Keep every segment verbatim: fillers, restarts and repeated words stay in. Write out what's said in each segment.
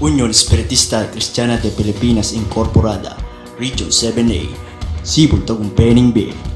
Union Espiritista Cristiana de Pilipinas Incorporada, Region seven A, Cebu, Tagumpay, Benguet.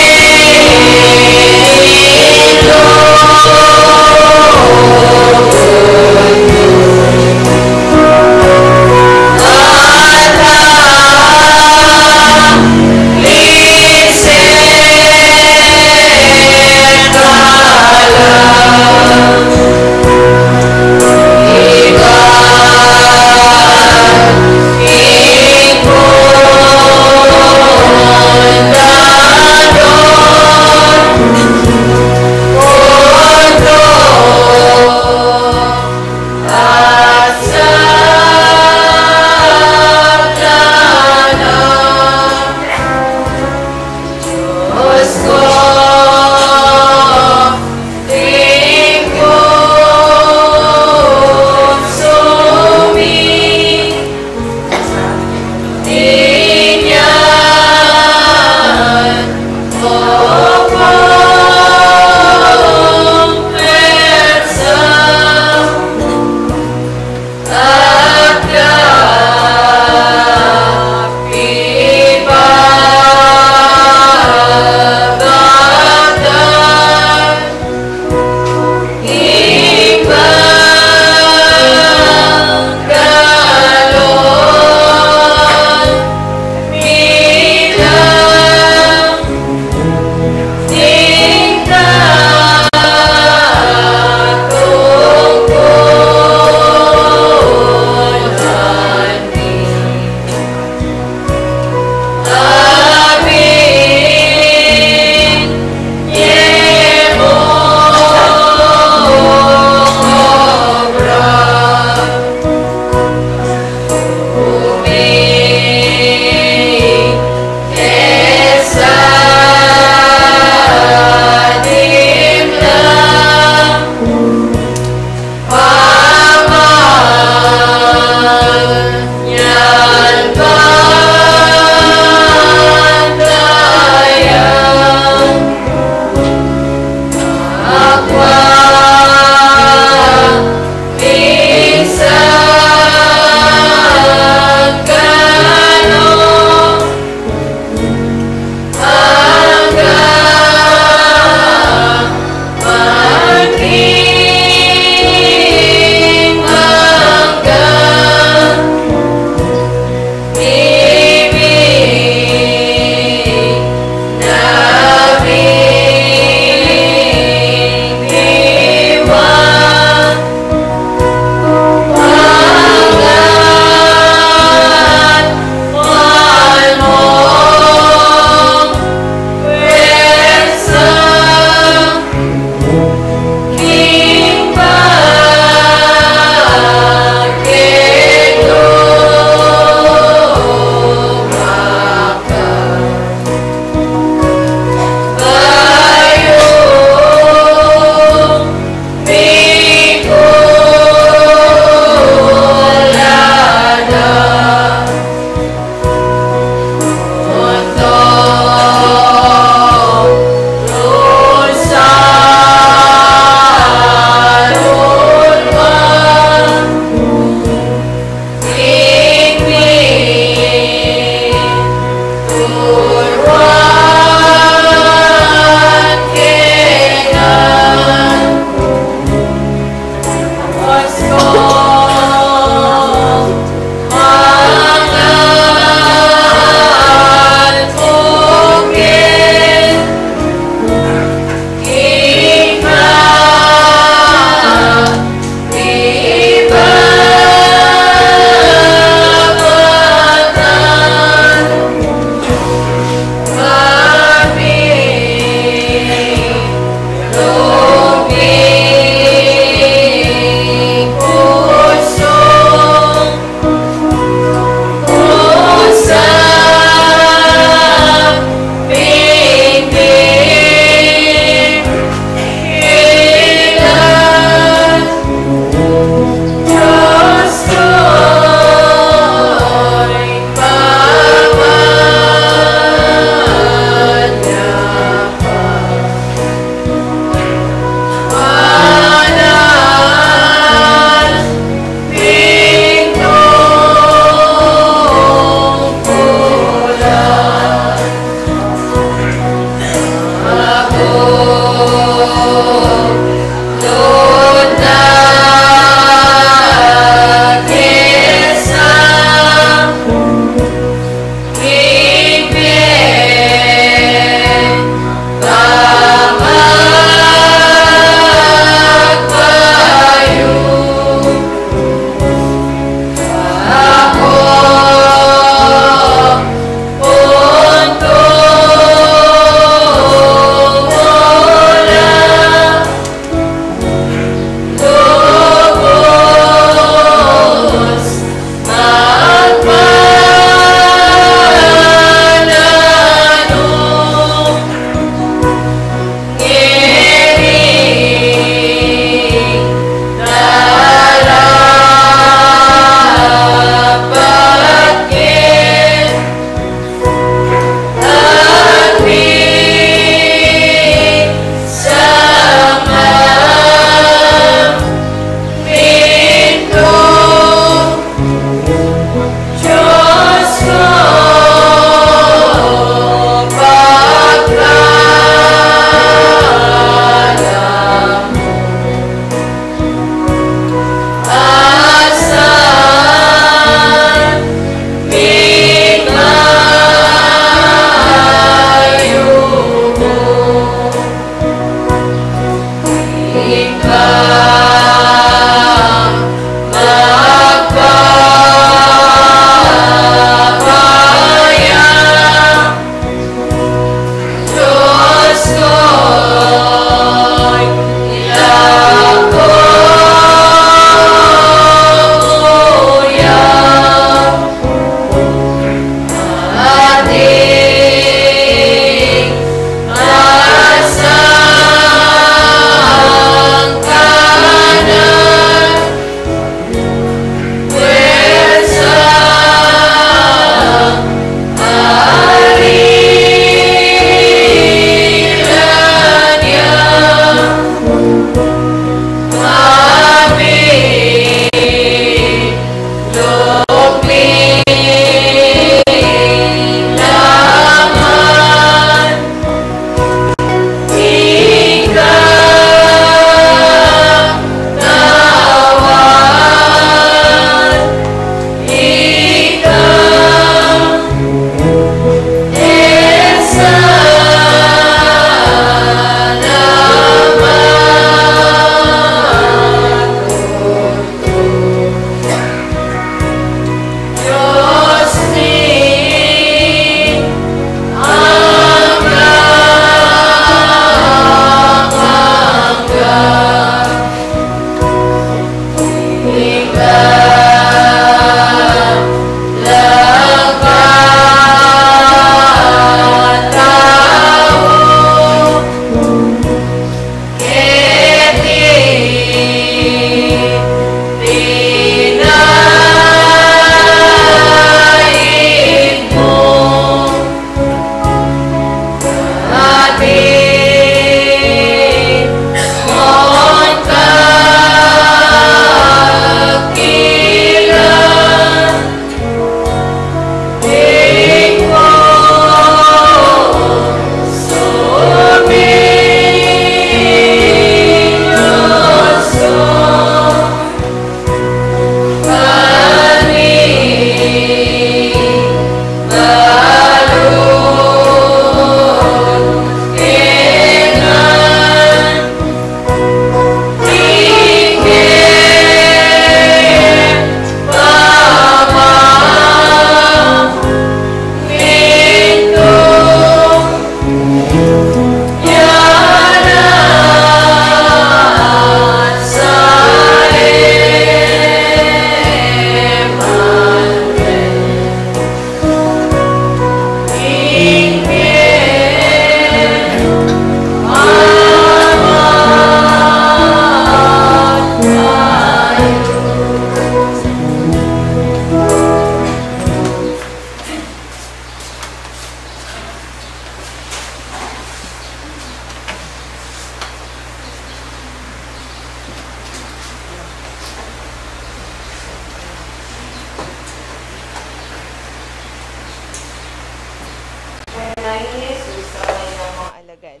alagad.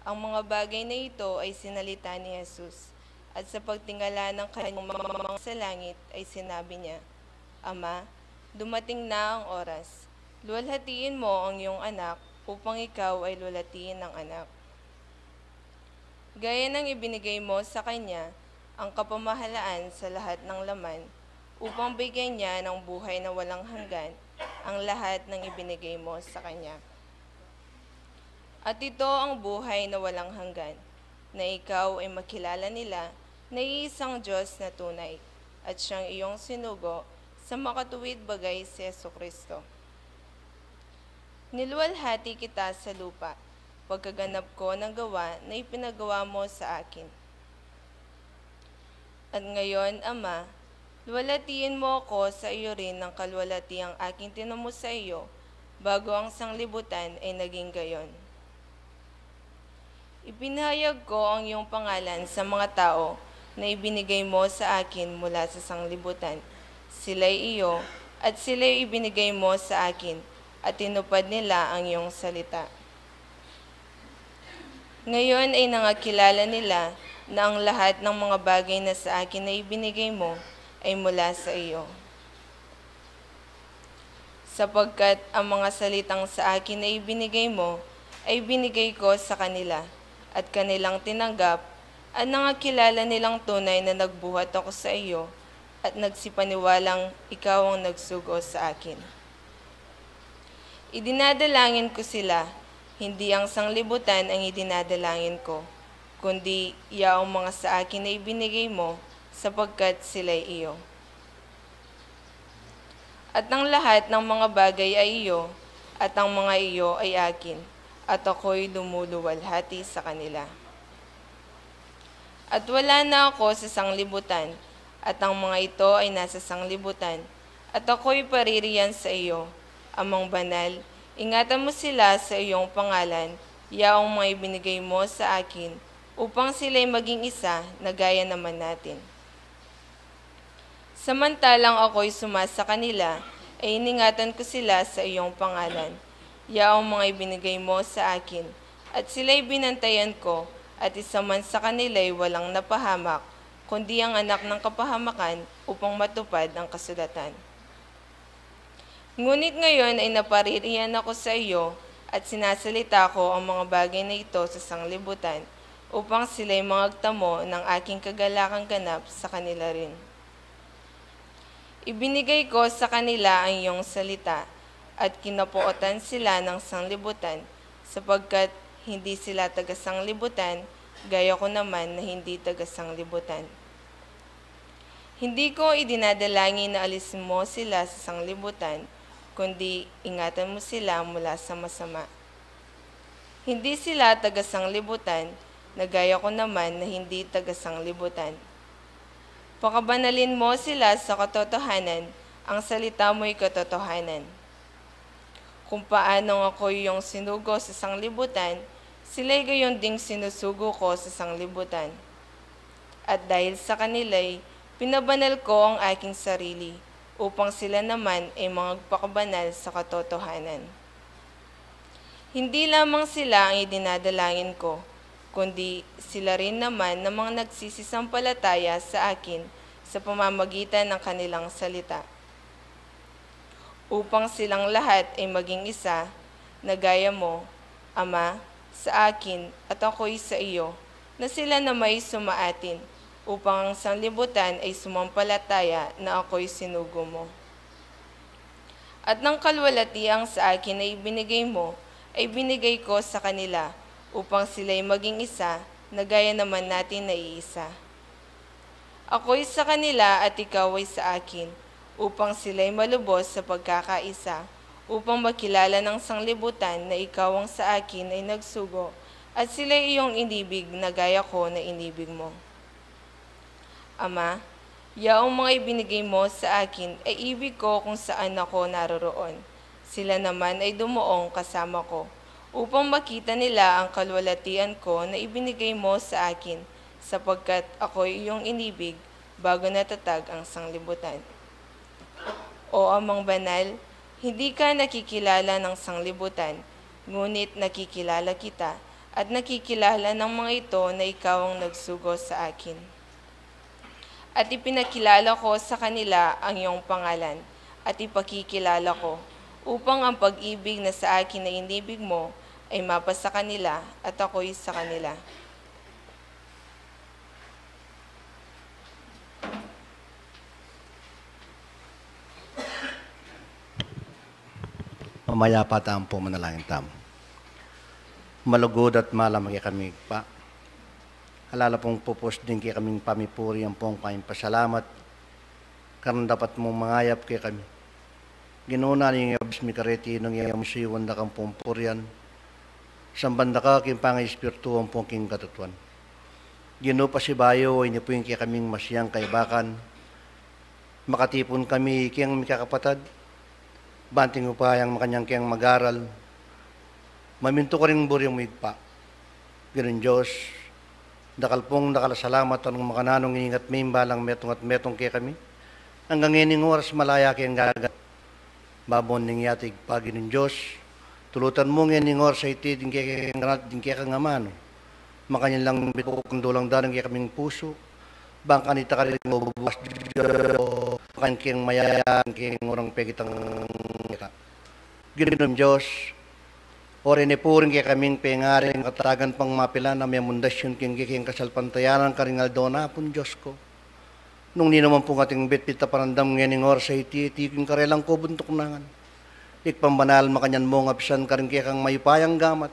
Ang mga bagay na ito ay sinalita ni Jesus, at sa pagtingala ng kanyang mga mata sa langit ay sinabi niya, "Ama, dumating na ang oras. Luwalhatiin mo ang iyong anak upang ikaw ay luwalhatiin ng anak. Gaya ng ibinigay mo sa kanya ang kapamahalaan sa lahat ng laman, upang bigyan niya ng buhay na walang hanggan ang lahat ng ibinigay mo sa kanya." At ito ang buhay na walang hanggan, na ikaw ay makilala nila na iisang Diyos na tunay, at siyang iyong sinugo sa makatuwid bagay si Jesucristo. Niluwalhati kita sa lupa, pagkaganap ko ng gawa na ipinagawa mo sa akin. At ngayon, Ama, luwalhatiin mo ako sa iyo rin ng kaluwalhatiang aking tinamo sa iyo, bago ang sanglibutan ay naging gayon. Ipinahayag ko ang iyong pangalan sa mga tao na ibinigay mo sa akin mula sa sanglibutan. Sila'y iyo, at sila'y ibinigay mo sa akin, at tinupad nila ang iyong salita. Ngayon ay nangakilala nila na ang lahat ng mga bagay na sa akin na ibinigay mo ay mula sa iyo. Sapagkat ang mga salitang sa akin na ibinigay mo ay binigay ko sa kanila, at kanilang tinanggap, at nangakilala nilang tunay na nagbuhat ako sa iyo, at nagsipaniwalang ikaw ang nagsugo sa akin. Idinadalangin ko sila, hindi ang sanglibutan ang idinadalangin ko, kundi yaong mga sa akin na ibinigay mo, sapagkat sila'y iyo. At ang lahat ng mga bagay ay iyo, at ang mga iyo ay akin, at ako'y lumuluwalhati sa kanila. At wala na ako sa sanglibutan, at ang mga ito ay nasa sanglibutan, at ako'y paririyan sa iyo. Amang Banal, ingatan mo sila sa iyong pangalan, yaong mga ibinigay mo sa akin, upang sila'y maging isa na gaya naman natin. Samantalang ako'y suma sa kanila, ay iningatan ko sila sa iyong pangalan, yaong mga ibinigay mo sa akin, at sila'y binantayan ko, at isa man sa kanila'y walang napahamak, kundi ang anak ng kapahamakan, upang matupad ang kasulatan. Ngunit ngayon ay napaririyan ako sa iyo, at sinasalita ko ang mga bagay na ito sa sanglibutan, upang sila'y mangagtamo ng aking kagalakang ganap sa kanila rin. Ibinigay ko sa kanila ang iyong salita, at kinapootan sila ng sanglibutan, sapagkat hindi sila taga-sanglibutan, gaya ko naman na hindi taga-sanglibutan. Hindi ko idinadalangin na alisin mo sila sa sanglibutan, kundi ingatan mo sila mula sa masama. Hindi sila taga-sanglibutan, na gaya ko naman na hindi taga-sanglibutan. Pakabanalin mo sila sa katotohanan, ang salita mo'y katotohanan. Kung paanong ako'y iyong sinugo sa sanglibutan, sila'y gayon ding sinusugo ko sa sanglibutan. At dahil sa kanila'y pinabanal ko ang aking sarili, upang sila naman ay magpakabanal sa katotohanan. Hindi lamang sila ang idinadalangin ko, kundi sila rin naman na mga nagsisampalataya sa akin sa pamamagitan ng kanilang salita, upang silang lahat ay maging isa, na gaya mo, Ama, sa akin, at ako'y sa iyo, na sila nama'y sumaatin, upang ang sanglibutan ay sumampalataya na ako'y sinugo mo. At ng kalwalatiang sa akin na ibinigay mo, ay binigay ko sa kanila, upang sila'y maging isa, na gaya naman natin na iisa. Ako'y sa kanila at ikaw ay sa akin, upang sila'y malubos sa pagkakaisa, upang makilala ng sanglibutan na ikaw ang sa akin ay nagsugo, at sila'y iyong inibig na gaya ko na inibig mo. Ama, yaong mga ibinigay mo sa akin ay ibig ko kung saan ako naroroon. Sila naman ay dumuong kasama ko, upang makita nila ang kalwalatian ko na ibinigay mo sa akin, sapagkat ako'y iyong inibig bago natatag ang sanglibutan. O Amang Banal, hindi ka nakikilala ng sanglibutan, ngunit nakikilala kita, at nakikilala ng mga ito na ikaw ang nagsugo sa akin. At ipinakilala ko sa kanila ang iyong pangalan, at ipakikilala ko, upang ang pag-ibig na sa akin na inibig mo ay mapasa kanila at ako'y sa kanila. Mamayapa tamu pu, manalangin tamu. Malugud at malam kekami, Ibpa. Ala la pung pupus ding kekaming pamipuri ampong pamipasalamat kareng dapat mung mangayap kekami. Ginu, nanu ing abis mi kareti nung e mu siwan da kang pumpurian, samban da ka king pangaespiritu ampong king katutuan. Ginu, pasibayu, ini pu ing kekaming masiang kaibakan, makatipun kami keng mikakapatad, banting upayang makanyan keng mag-aral, mamintu karing buri mu, Ibpa. Ginung Dios, dakal pung dakal a salamat nung makananu ing ingat ming balang metung at metung kekami angga ngening oras, malaya keng gaganap. Babon ning yati, Ibpa, Ginung Dios, tulutan mu ngening oras a iti ding kekeng ganat, ding kekang amanu. Makanyan lang bitukuk ing dulang da ring kekaming pusu, bang kanita karin bubuas, Dios, makanyan keng mayayang keng orang pekitang kita. Ginung Dios, o reni pu ring kekaming pengari, makatagan pang mapilan a memundasyun king kekeng kasalpantayanan karing aldo na pun, Dios ku. Nung ninu man pung ating bitbit a panandam ngening oras a iti, iti king karelang kubun tuknangan. Ibpang banal, makanyan mung abisan karing kekang mayupayang gamat.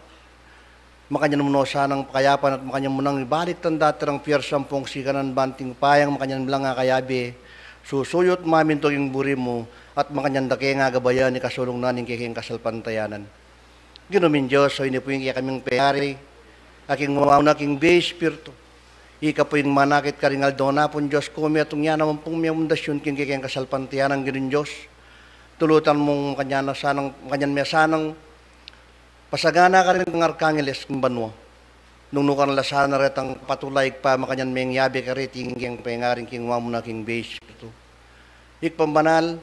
Makanyan mu no sanang pakayapan at makanyan mu nang ibalik tang dati rang piyersa ampong sikanan, banting upayang makanyan lang a kayabe, susuyu at mamintu king buri mu, at makanyan da keng agabayan ing kasulung na ning kekeng kasalpantayanan. Ginung Dios, o ini pu ing kekaming pengari, a king wauna king bie espiritu. Ika pu ing manakit karing aldo na pun, Dios ku, metung ya naman pung memundasyun king kekeng kasalpantayanan, Ginung Dios. Tulutan mung makanyan na sanang, makanyan me sanang pasagana karing arkangeles king banua. Nung nukaran la sana retang patula, Ibpa, makanyan meng yabe kareti ing kekeng pengari king wauna king bie espiritu. Ibpang banal,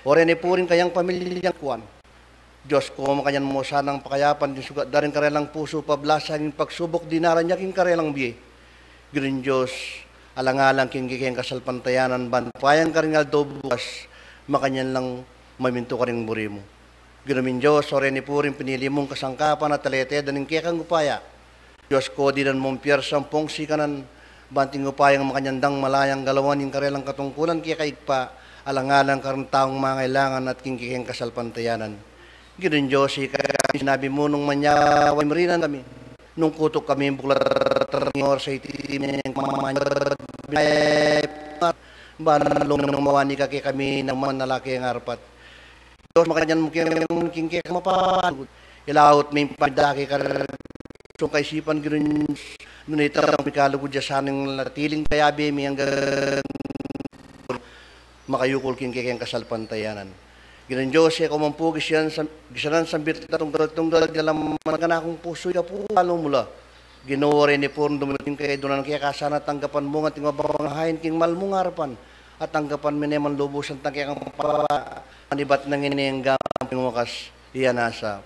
o reni pu ring kayang pamilyang kuan. Dios ku, makanyan mu sanang pakayapan ding sugat da ring karelang pusu, pablasang ing pagsubuk dinaran ya king karelang bie. Ginung Dios, alang-alang king kekeng kasalpantayanan, ban upayang karing aldo buas, makanyan lang mamintu karing buri mu. Ginung Dios, o reni pu ring pinili mung kasangkapan a talete da ning kekang upaya. Dios ku, dinan mung piyersa ampong sikanan, banting upayang makanyan dang malayang galawan ing karelang katungkulan keka, Ibpa, alang-alang kareng taung mangailangan at king kekeng kasalpantayanan. Ginung Dios, ika sinabi mu, nung manyawa, mirinan kami. Nung kutuk kami, buklat, ring oras a iti, meng mamanyag, ban lung mawani ka kekami nang manalaki ang arpat. Dios, makanyan mu king, king kekang mapalugud. Ilaut me ing pamidake karing kaisipan, Ginung Dios, nune itang mikalugud ya sana ing latiling kayabe mi anggang makayukul king kekeng kasalpantayanan. Ginung Dios, e ko man pu gisanan sam-, gisanan sambit tunggal-tunggal, dala man king kanakung pusu, ika pu, lalu mu la. Ginu, o reni pu ring dumating kaya, dunan kaya ka sana tanggapan mu ngan ing mababang a hain king mal mung arapan, at tanggapan me ne man lubusan tang kekang pamanyag, manibat na ngeni anggang king wakas. Iya nasa.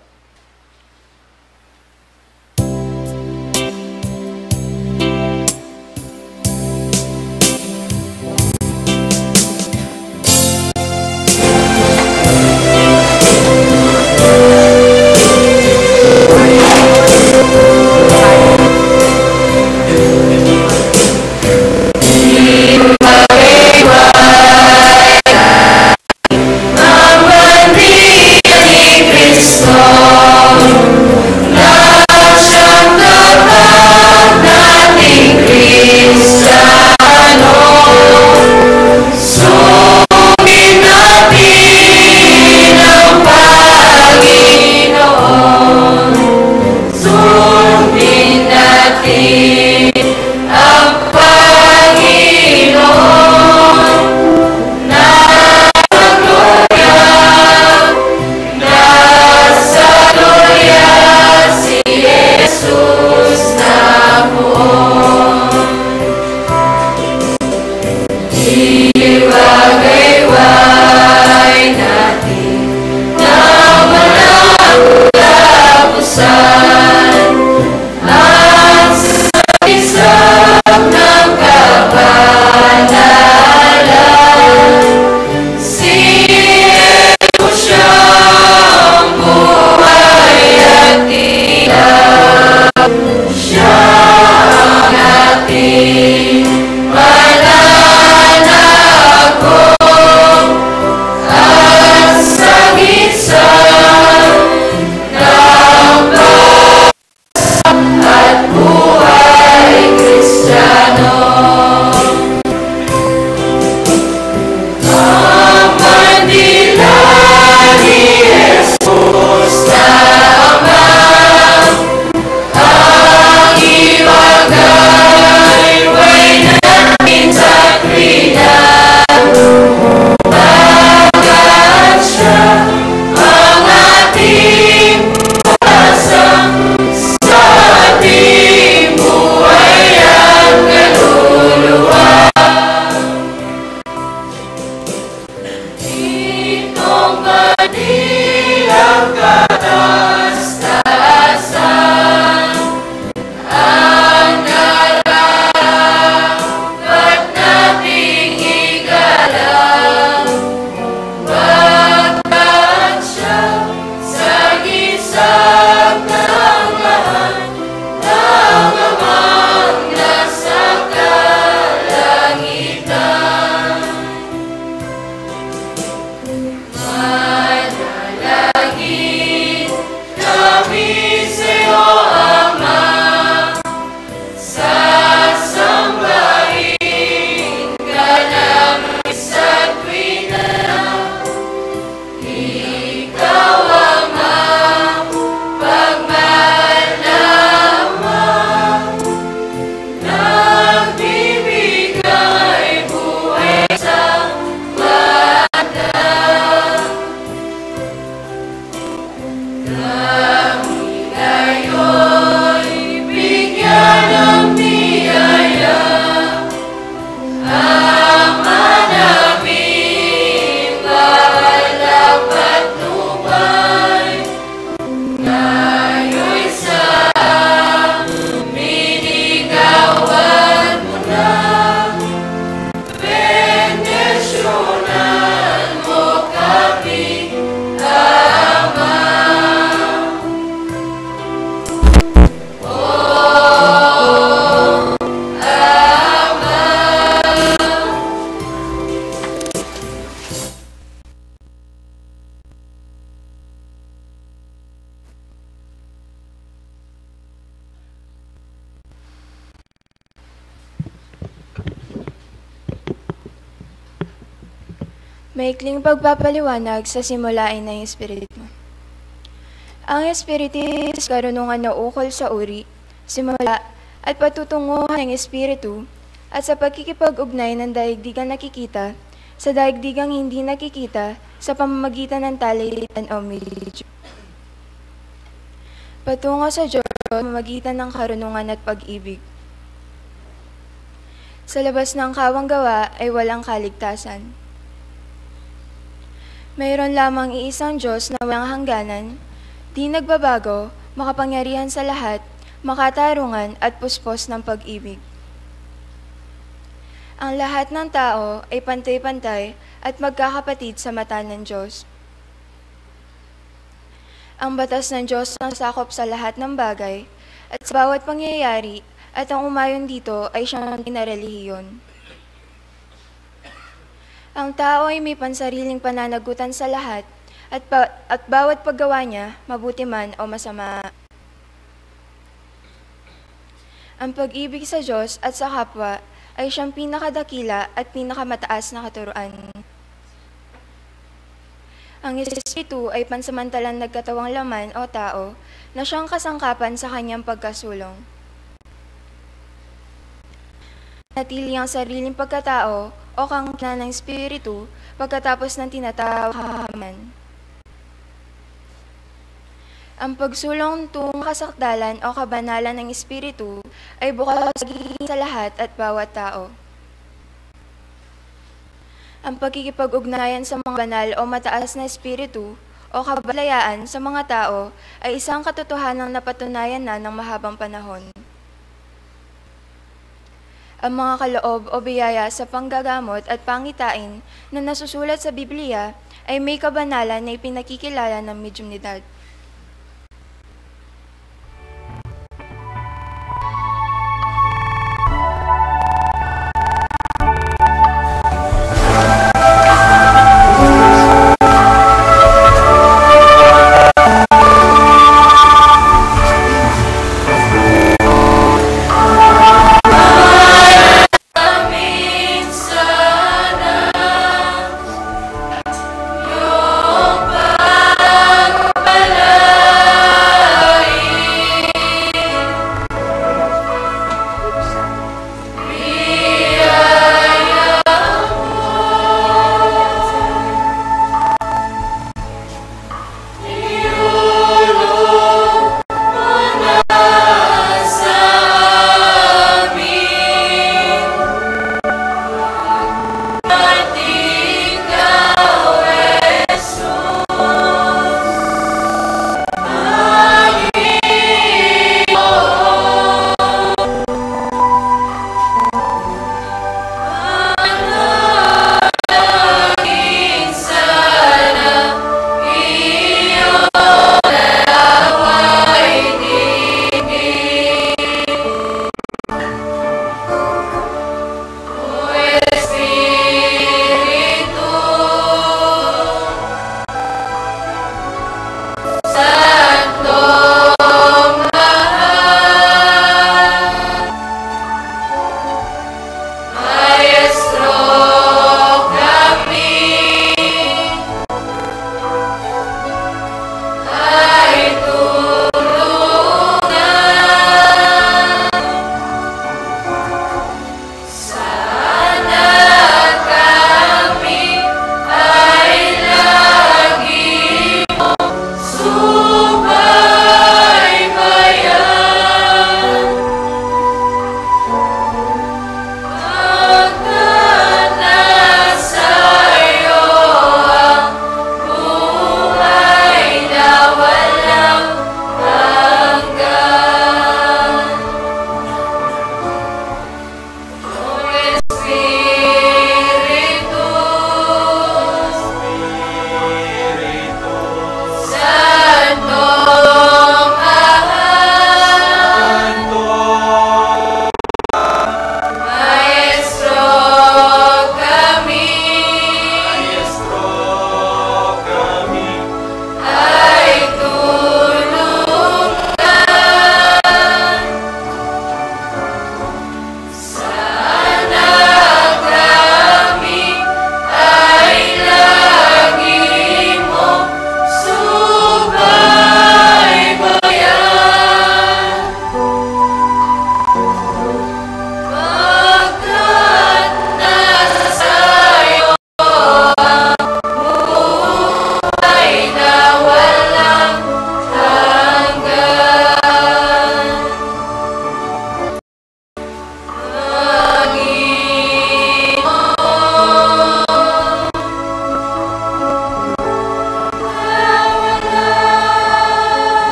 Maikling pagpapaliwanag sa simulain ng Espiritu. Ang Espiritu ay karunungan na ukol sa uri, simula, at patutunguhan ng Espiritu, at sa pagkikipag-ugnay ng daigdigang nakikita sa daigdigang hindi nakikita sa pamamagitan ng talay o media. Patungo sa Diyos sa pamamagitan ng karunungan at pag-ibig. Sa labas ng kawang gawa ay walang kaligtasan. Mayroon lamang iisang Diyos na walang hangganan, di nagbabago, makapangyarihan sa lahat, makatarungan at puspos ng pag-ibig. Ang lahat ng tao ay pantay-pantay at magkakapatid sa mata ng Diyos. Ang batas ng Diyos ang sakop sa lahat ng bagay at sa bawat pangyayari, at ang umayon dito ay siyang pinarelihiyon. Ang tao ay may pansariling pananagutan sa lahat at, pa, at bawat paggawa niya, mabuti man o masama. Ang pag-ibig sa Diyos at sa kapwa ay siyang pinakadakila at pinakamataas na katuruan. Ang Espiritu ay pansamantalang nagkatawang laman o tao na siyang kasangkapan sa kanyang pagkasulong. Natili ang sariling pagkatao o kangkina ng Espiritu pagkatapos ng tinatawag na kahaman. Ang pagsulong tungo kasakdalan o kabanalan ng Espiritu ay bukas sa lahat at bawat tao. Ang pakikipag-ugnayan sa mga banal o mataas na espiritu o kabalayaan sa mga tao ay isang katotohanang napatunayan na ng mahabang panahon. Ang mga kaloob o biyaya sa panggagamot at pangitain na nasusulat sa Biblia ay may kabanalan na ipinakikilala ng medyumnidad.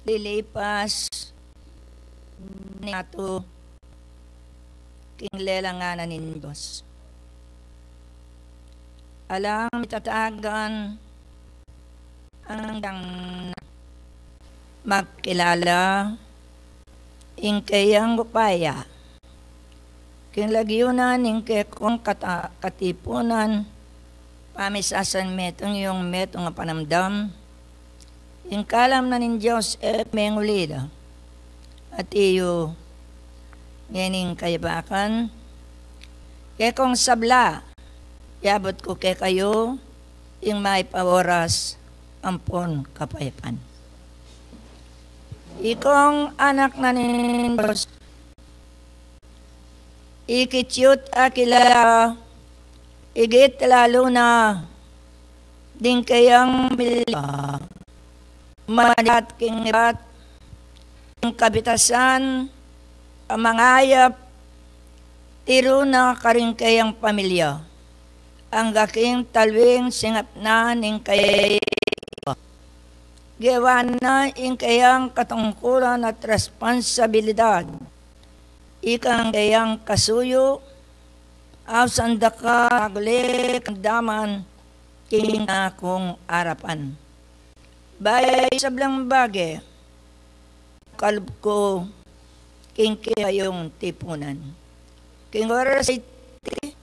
lilipas ning yatu king lelangan na ning Dios. Alang mitatagan anggang magkilala ing kayang upaya. King lagyu na ning kekong kata-, katipunan, pamisasan metung yung metung a panamdam, ing kalam na ning Dios e mengulila. At iyo, ngening kayabakan, kekong sabla, yabut ku kekayu, ing mayap a oras ampon kapayapan. Ikong anak na ning Dios, ikit yu't akilala, igit lalu na ding kayang pamilya, malibat king ibat king kabitasan a mangayap, tiru na karing kayang pamilya, angga king talwing singap na ning kayang gewa na ing kayang katungkulan at responsabilidad. Ikang kayang kasuyu, ausan da ka maguli kamdaman king akung arapan. Bayu sablang bage, kalub ku king kekayung tipunan. King oras iti,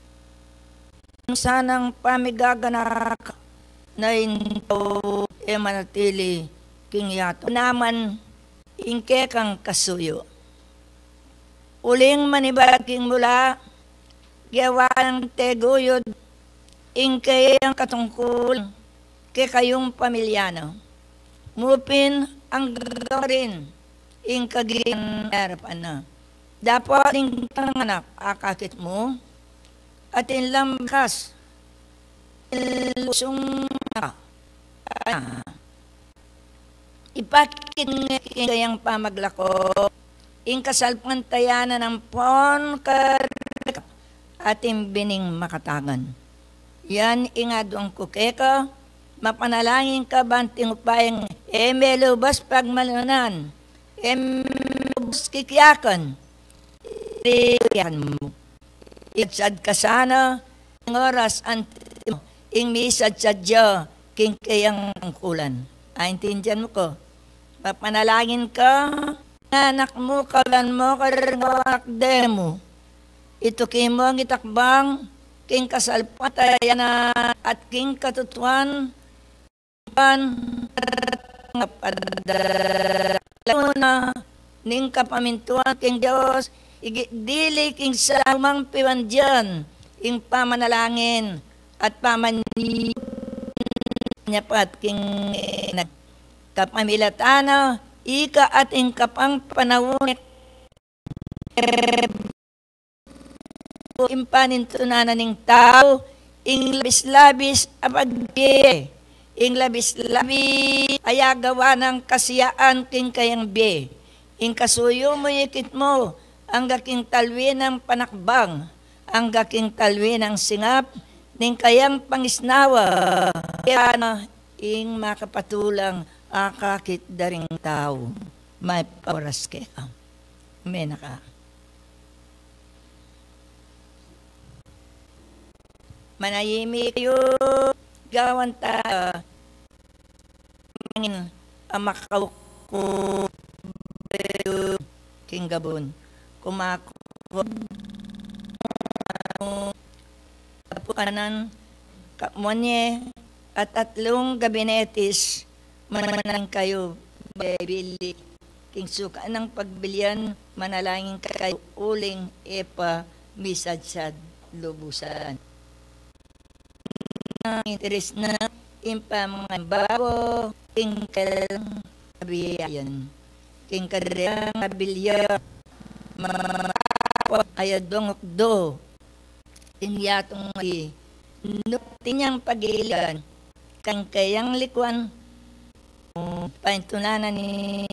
nung sanang pamigaganak na ing tau e manatili king yatu naman ing kekang kasuyu. Uling manibat king mula, gewa nang teguyud ing kayang katungkulan kekayung pamilya na. Mu pin anggang karin ing kaging arapan na. Dapot ing panganak akakit mu, atin lang bakas ing lusung na. Ipakit ne king kayang pamaglako ing kasalpantayanan ampon kekang atin bining makatagan. Yan ing aduan ku keka, mapanalangin ka ban ing upayang e melubus pagmalunan, e melubus kikiyakan, kikiyakan mu. Isadsad ka sana ing oras anti mu ing misadsad ya king kayang katungkulan. Aintindian mu ku? Mapanalangin ka, anak mu, kawalan mu karing anak de mu. Ituki mu ing itakbang king kasalpantayanan at king katutuan, ban lalu na ning kapamintuan king Dios, igit dili king saumang pibandian ing pamanalangin at pamani nyapat king nagkapamilatan na ika at ing kapang panaun ing panintunan na ning tau, ing labis-labis a pagbie, ing labis-labis a agawan nang kasiyaan king kayang bie. Ing kasuyu mu ikit mu, angga king talwi nang panakbang, angga king talwi nang singap ning kayang pangisnawa. Kaya na ing makapatulang akakit da ring tau. Mayap a oras keka. Amen na ka. Manayimi kayu, gawan ta, mangin a makauku king gabun. Kumaku, kapukanan, kamuanye, at atlung gabinetis, manalangin kayu, bibili king suka nang pagbilian, manalangin kayu uling e pa misadsad lubusan. Nang interes na ing pamangalimbawa king kayang kabiayan, king kareng abilia, mama, ayadong ukdo ing yatung ati, nung atin yang pagilian, kang kayang likuan, paintunan na ning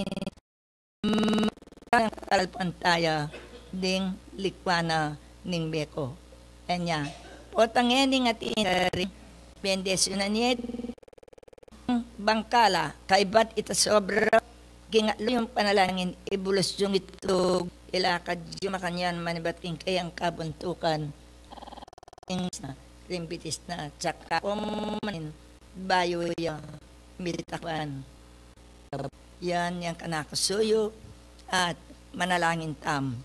kasalpantaya ding likuan na ning meko. Anya, potang e ning atin ring bendisyunan ye bangkala, kaybat ita sobra King atlu yung panalangin, ibulus yung itlog, ilakad yung makanyan, manibat king kayang kabuntukan. Ing na, rimbitis na, tsaka kumanin, bayu yang mitakpan. Yan, yang kanaku suyu, at manalangin tam.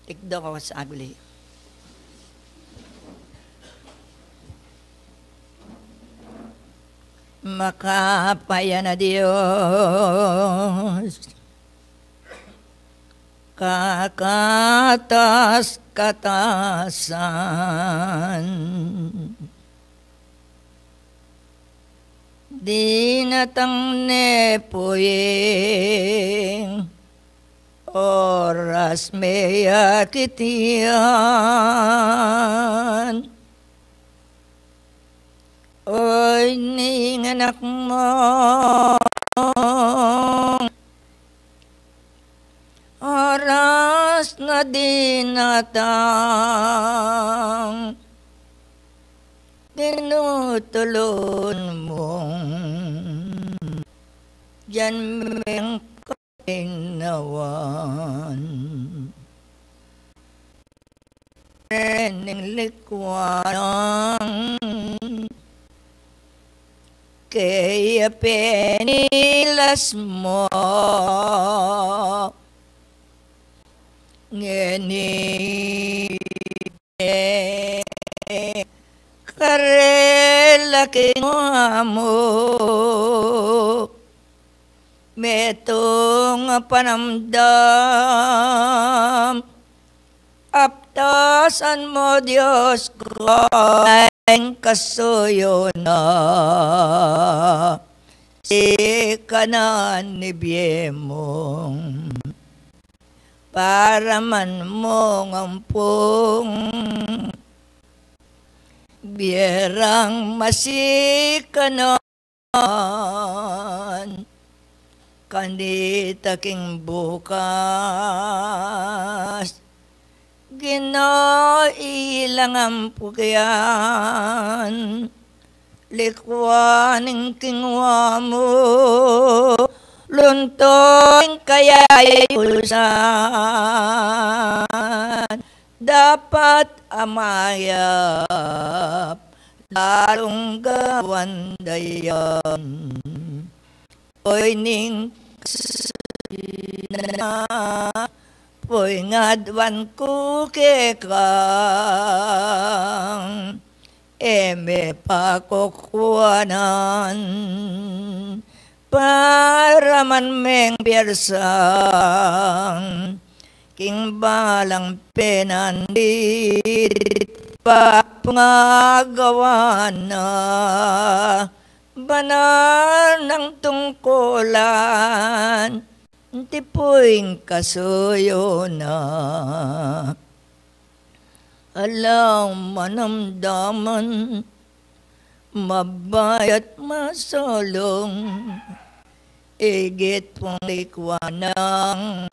Ikdo ko sa aguli. Makapayan a Dios, kakatas-katasan, dinatang ne pu ing oras me akit yan. Oy, ning anak mung oras na dinatang, tinutulun mung diyan meng kainawan. Rening likwan kaya penilas mu ngeni karela king wamu. Metung a panamdam, aptasan mu Dios ku ing kasuyu na, sikanan ibie mung paraman mung ampung bie rang masikanan kanita king bukas. Ginu, ilang ampung yan, likwan ing king wamu, luntung kayayusan. Dapat a mayap lalung gawan da yan. Oy ning kasina, puy ngadwan ku keka, e me pakukuanan, paraman meng biersang king balang penandit, papungagawan na banal nang tungkulan, tipuing kasuyu na. Alang manamdaman, mabayat masalung, igit pung likwan nang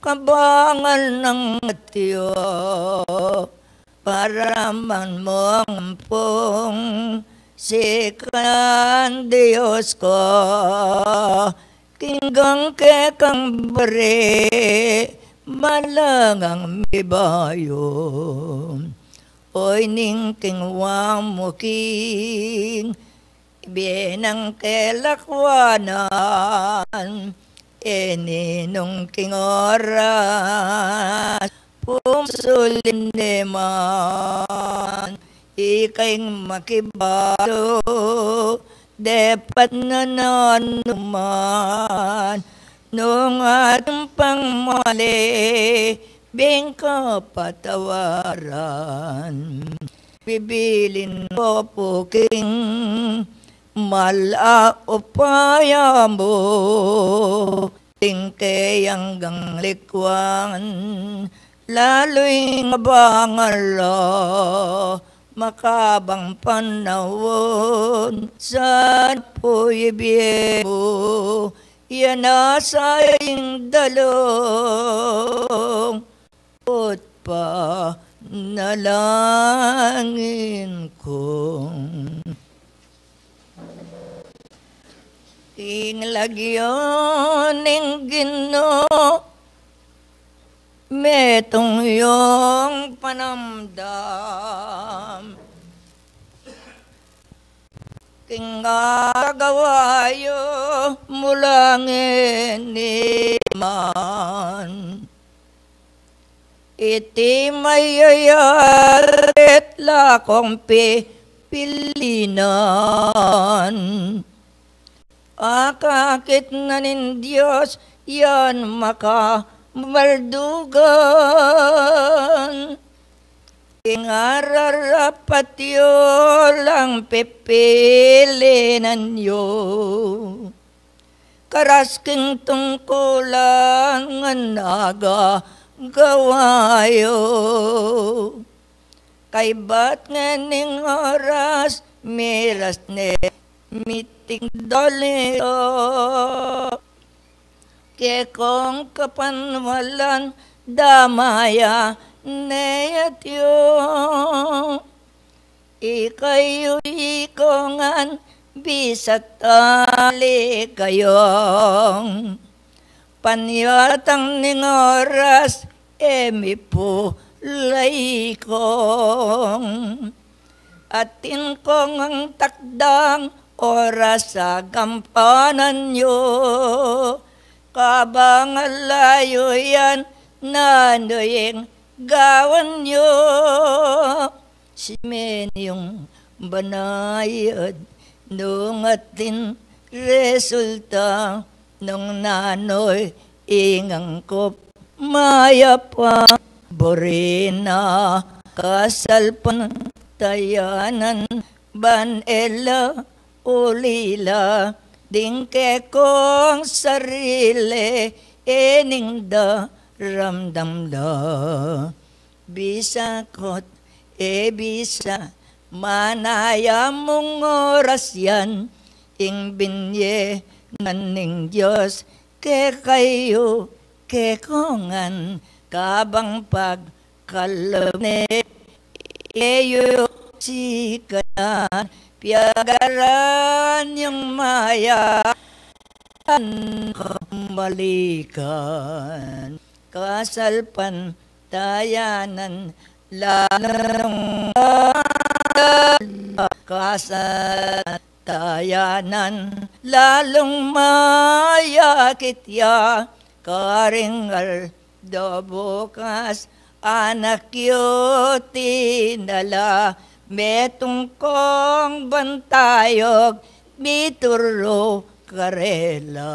kabangan nang atyu, paraman mung ampung sikanan Dios ku, king kekang buri, malangang mibayu. Oy ning king wamu king ibie nang kelakwanan, e ninung king oras pung sulin ne man, ika ing makibalu, depat na nanu man, nung atin pang mali, bing kapatawaran. Bibilin ku pu king mal a upaya mu, ing keyang likwan, lalu ing abangan la, makabang panaun, sana pu ibie mu, ya na sa ing dalung, ot panalangin kung Ing lagyu ning Ginu, metung yung panamdam. King gagawa yu mula ngeni man, iti mayayarit la kong pipilinan. Akakit na ning Dios yan makabaldugan. Ing ararapat yu lang pipilinan yu, karas king tungkulan ngan agagawa yu. Kaybat ngening oras, miras ne miting dali yu. Kekong kapanwalan damaya ne atyu. Ikayu ikongan bisat ali kayong panyatang ning oras, e mi pu laikong. Atin kong ang takdang oras a gampanan yu. Kabang ala yu yan, nanu ing gawan yu? Simen yung banayad nung atin resulta, nung nanu ing angkup mayap a buri na kasalpantayanan, ban e la ulila ding kekong sarili, e ning daramdam la. Bisa ko't e bisa, manaya mung oras yan, ing binye ngan ning Dios kekayu, kekongan, kabang pagkalub ne, e yu sikanan, piagaran yung maya, an kabalikan, kasalpantayanan, lalung kasal tayanan, lalung mayakit ya, karing aldo bukas, anak yu tinala, metung kong bantayog, mituru karela.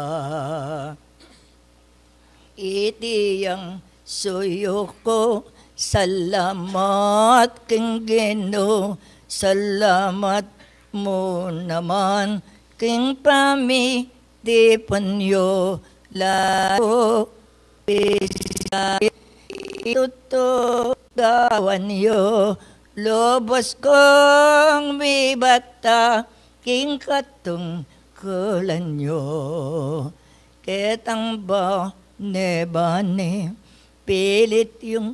Iti yang suyu ku, salamat king Ginu, salamat mu naman king pamitipan yu, lalu bisa itutu gawan yu, lubus kong mibata king katungkulan yu. Ketang bane-bane, pilit yung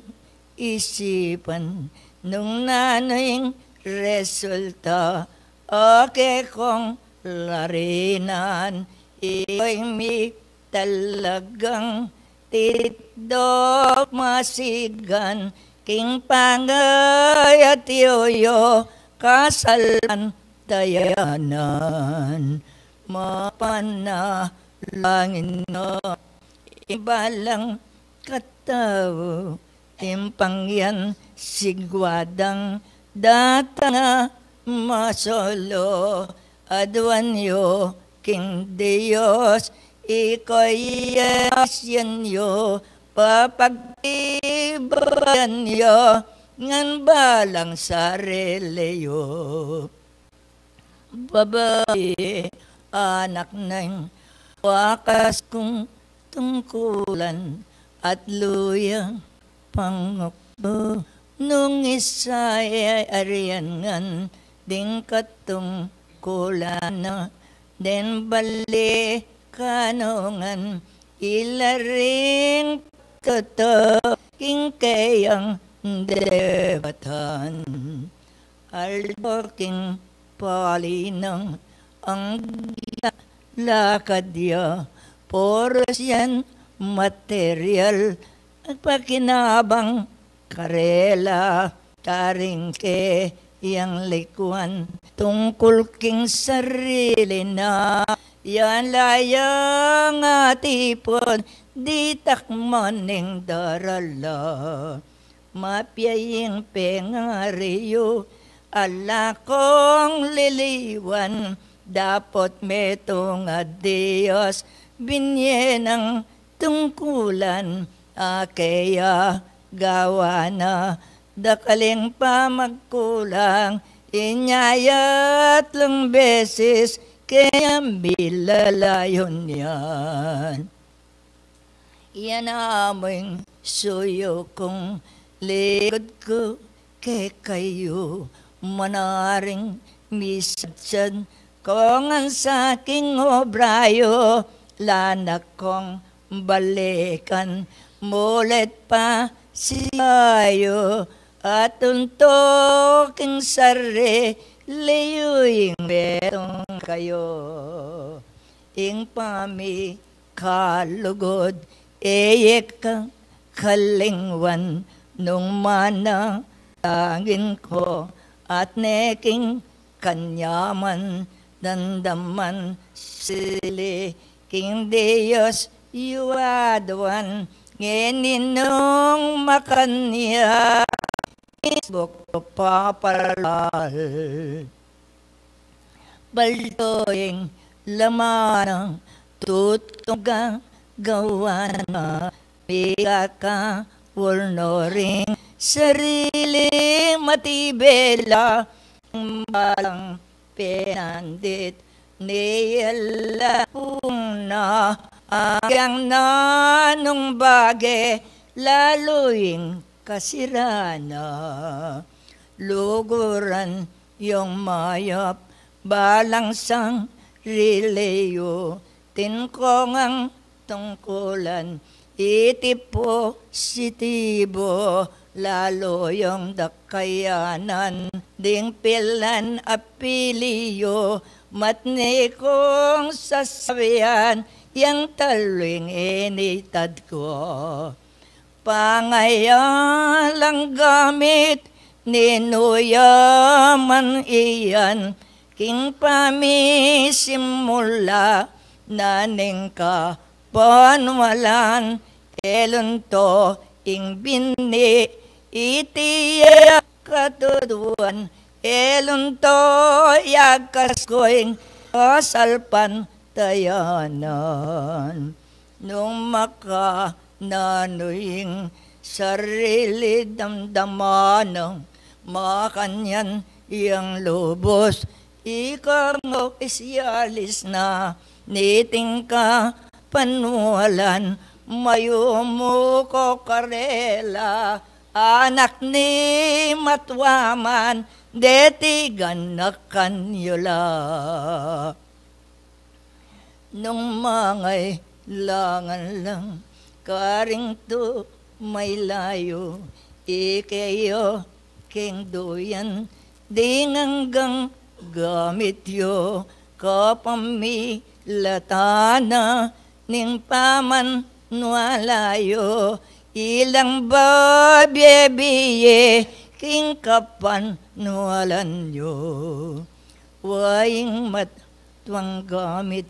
isipan, nung nanu ing resulta, o kekong larinan, ikayu ing mi talagang titdok masigan, king pangayatyu yu kasalpantayanan. Mapanalangin no ing balang katau, timpang yan sigwadang datang a masolo, aduan yu king Dios, ikayas yan yu, papagtibayan yu, ngan balang sarili yu. Babai, anak neng wakas kung tungkulan, at luya pangukbo, nung isa e arian ngan ding katungkulan na, den bale kanungan, ila ring kata king keyang debatan. Aldo king palinang anggiat lakad ya, puros yan material, pakinabang karela, karing keyang likuan, tungkul king sarili na, yan la yang atipun, ditak man ing darala. Mapya ing pengari yu, ala kong liliwan, dapot metung a Dios, binye nang tungkulan, a keya gawa na, dakal ing pamagkulang, inya ya atlung beses, keyang milalayun yan. Yan aming suyu kung likud ku kekayu, manaring misadsad ko ngan sa king obra yu, lanak kong balikan, mulit pa siya yu, at untuking sarili yu ing metung kayu. Ing pami kalugud, e ye ka kalingwan, nung manalangin ko, at ne king kanyaman, damdaman sili, king Dios yu aduan, ngeni nung makanya, Facebook ko paparalal. Baldo ing laman nang tutung gagawan na, mikakaul no ring sarili matibela, ing balang penandit, niyala pung na, agyang nanung bage, lalu ing kasirana. Luguran yung mayap, balang sarili yu, tinkongang tungkulan, iti positibo, lalu yung dakayanan, ding pilan a pili yu, matni kung sasabian, yang talu ing initad ku. Pangayalang gamit, ninu ya man iyan, king pamisimula na ning kapanwalan, elun to ing bini, iti ya katutuan, elun to ya kaskuing kasalpantayanan. Nung makananu ing sarili damdaman nang makanyan yang lubus, ika nga isyalis na niting kapanwalan, mayumu ko karela, anak ni matwa man, deti ganakan yu la. Nung mangailangan lang karing tumaylayu, ike yu king duyan, ding anggang gamit yu, kapamilatan na ning pamanwala yu, ilang babie bie king kapanwalan yu. Wa ing mat tuang gamit,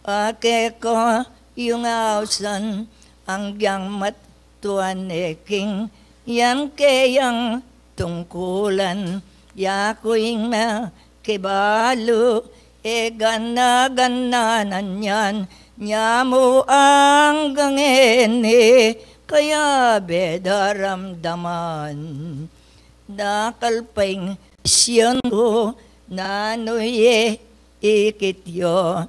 a kekayung ausan, anggyang matwa ne king yan keyang tungkulan, yaku ing makibalu, e gana-gana na niyan, nyamu anggang ngeni, kayabe daramdaman. Dakal pa ing siyang ku, nanu ye ikit yu.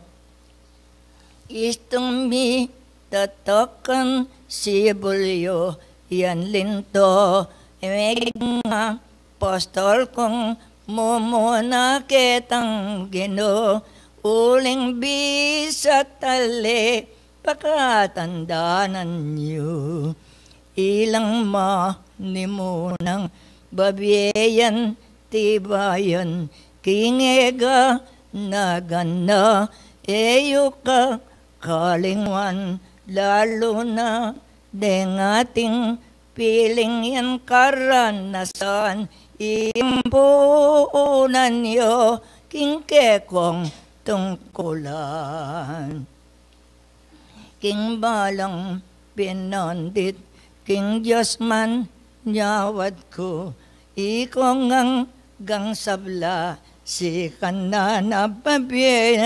Istung mi tatakan sibul yu, yan linto, meging apostol kung mumuna ketang Ginu, uling bisa tali pakatandanan yu. Ilang manimunang babie yan tibayan, king e gana-gana E yu ka kalingwan, lalu na deng ating piling yang karanasan, ing puunan yu king kekong tungkulan. King balang pinandit, king Dios man nyawad ku, ikong anggang sabla, sikan na na pabie,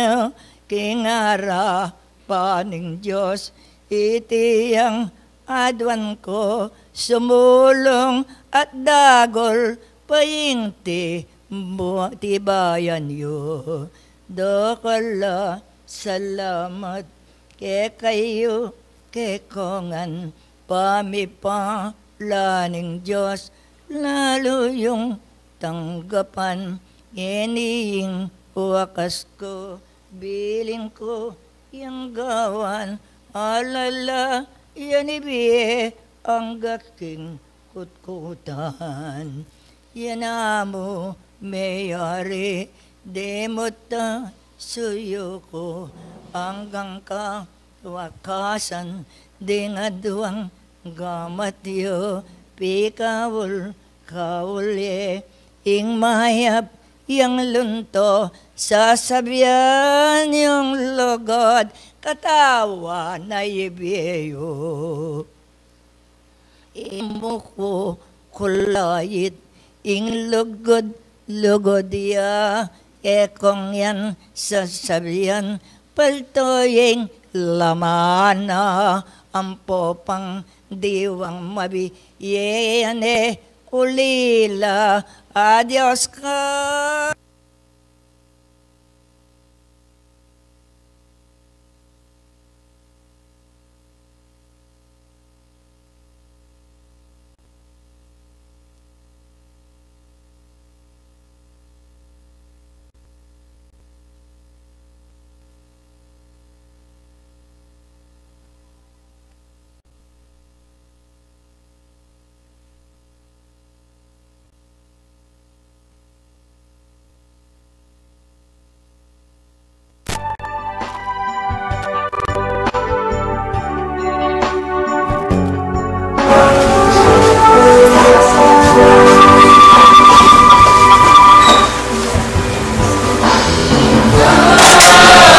king arapan ning Dios, iti yang aduan ku, sumulung at dagul pa ing ti-, bu-, tibayan yu. Dakal a salamat kekayu, kekongan pamipala ning Dios, lalu yung tanggapan, ngeni ing wakas ku, biling ku yang gawan, alala, yan ibie angga king kutkutan. Yan amu meyari, dimuta suyuku anggang kawakasan, ding aduang gamat yu pikaul-kaul ye, ing mayap yang lunto, sasabian yung lugud, katawan na ibie yu. Imuku kulait ing lugud-lugud ya, e kong yan sasabian, palto yeng laman na, ampo pang diwang mabie yan e, ulila, adios ka.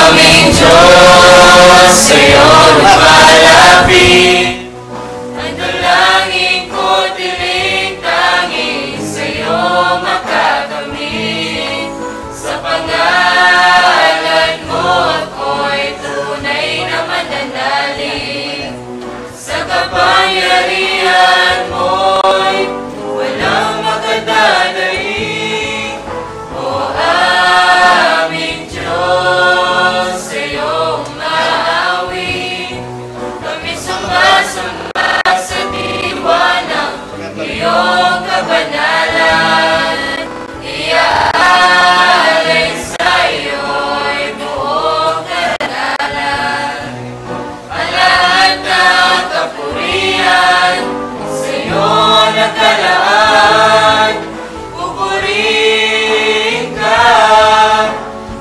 Aming Diyos, sa'yo lumapit. Ang dalangin ko't hiling tanging sa'yo makakamit. Sa pangalan mo ako'y tunay na mananalig. Sa kapangyarihan mo'y walang makadadaig. O aming Diyos, sa'yo umaawit. Kami sumasamba sa diwa ng iyong kabanalan. Iaalay sa'yo'y buong karangalan. Ang lahat ng kapurian sa'yo nakalaan. Pupurihin ka,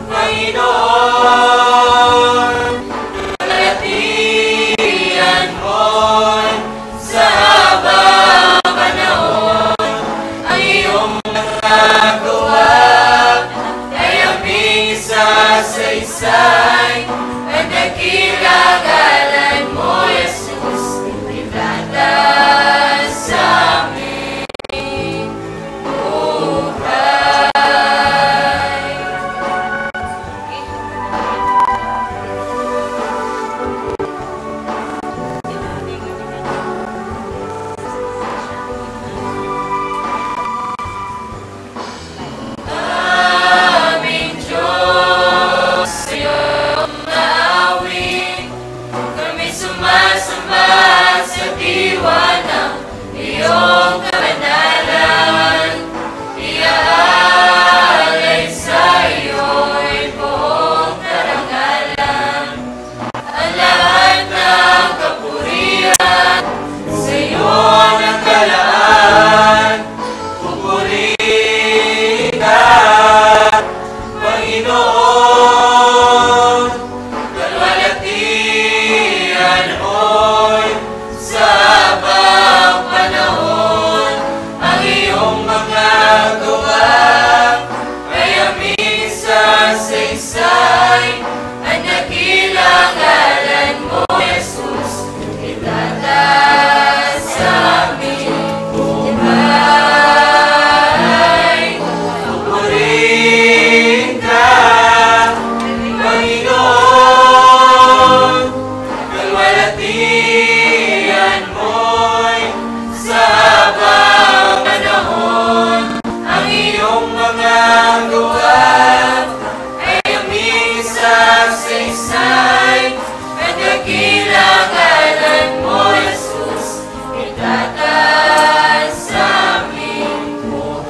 Panginoon. Kalatian mo'y sa habang panahon, ang iyong mga gawa ay aming isasaysay. Ang dakilang ngalan mo, Jesus, itataas sa aming buhay. Aming Diyos, sa'yo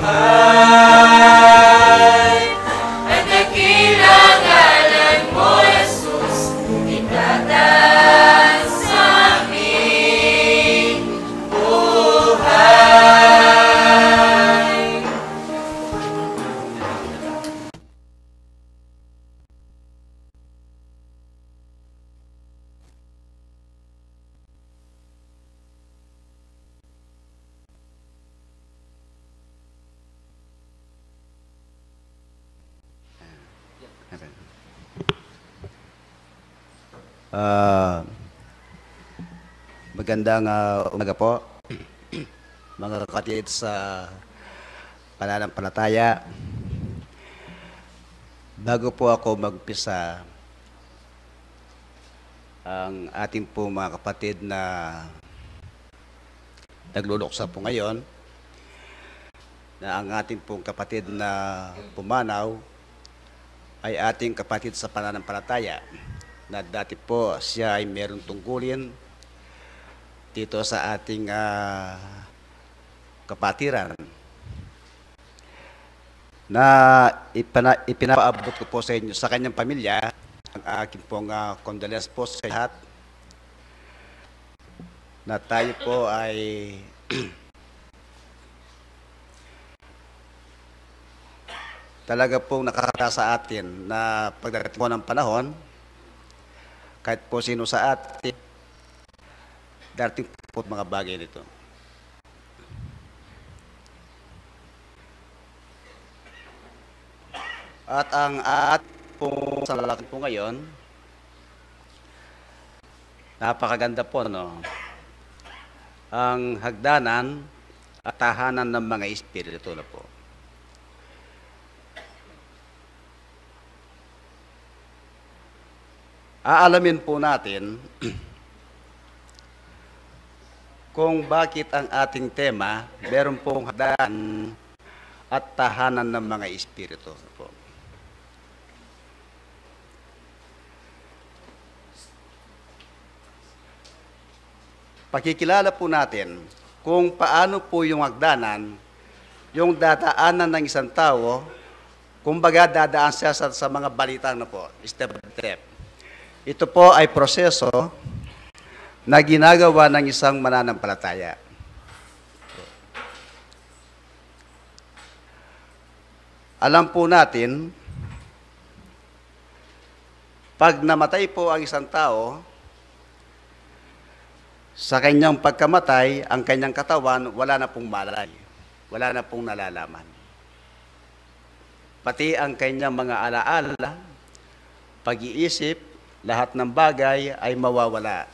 Ay, ang dakilang ngalan mo, Jesus, itataas aming buhay. Ah, magandang, ah, umaga po, mga kapatid sa pananampalataya. Bago po ako magpisa, ang ating po mga kapatid na nagluluksa po ngayon, na ang ating pong kapatid na pumanaw ay ating kapatid sa pananampalataya, na dati po siya ay merong tungkulin dito sa ating, ah, kapatiran, na ipana-, ipinapaabot ko po sa inyo, sa kanyang pamilya, ang aking pong, ah, condolence po sa lahat, na tayo po ay talaga pong nakakata sa atin na pagdating po ng panahon, kahit po sino sa atin, darating po mga bagay nito. At ang at pong salakyan po ngayon, napakaganda po, no? Ang hagdanan at tahanan ng mga espiritu na po. Aalamin po natin kung bakit ang ating tema, meron pong hagdanan at tahanan ng mga espiritu po. Pakikilala po natin kung paano po yung hagdanan, yung dadaanan ng isang tao, kumbaga dadaan siya sa, sa mga balitang na po, step by step. Ito po ay proseso na ginagawa ng isang mananampalataya. Alam po natin, pag namatay po ang isang tao, sa kanyang pagkamatay, ang kanyang katawan wala na pong malay, wala na pong nalalaman. Pati ang kanyang mga alaala, pag-iisip, lahat ng bagay ay mawawala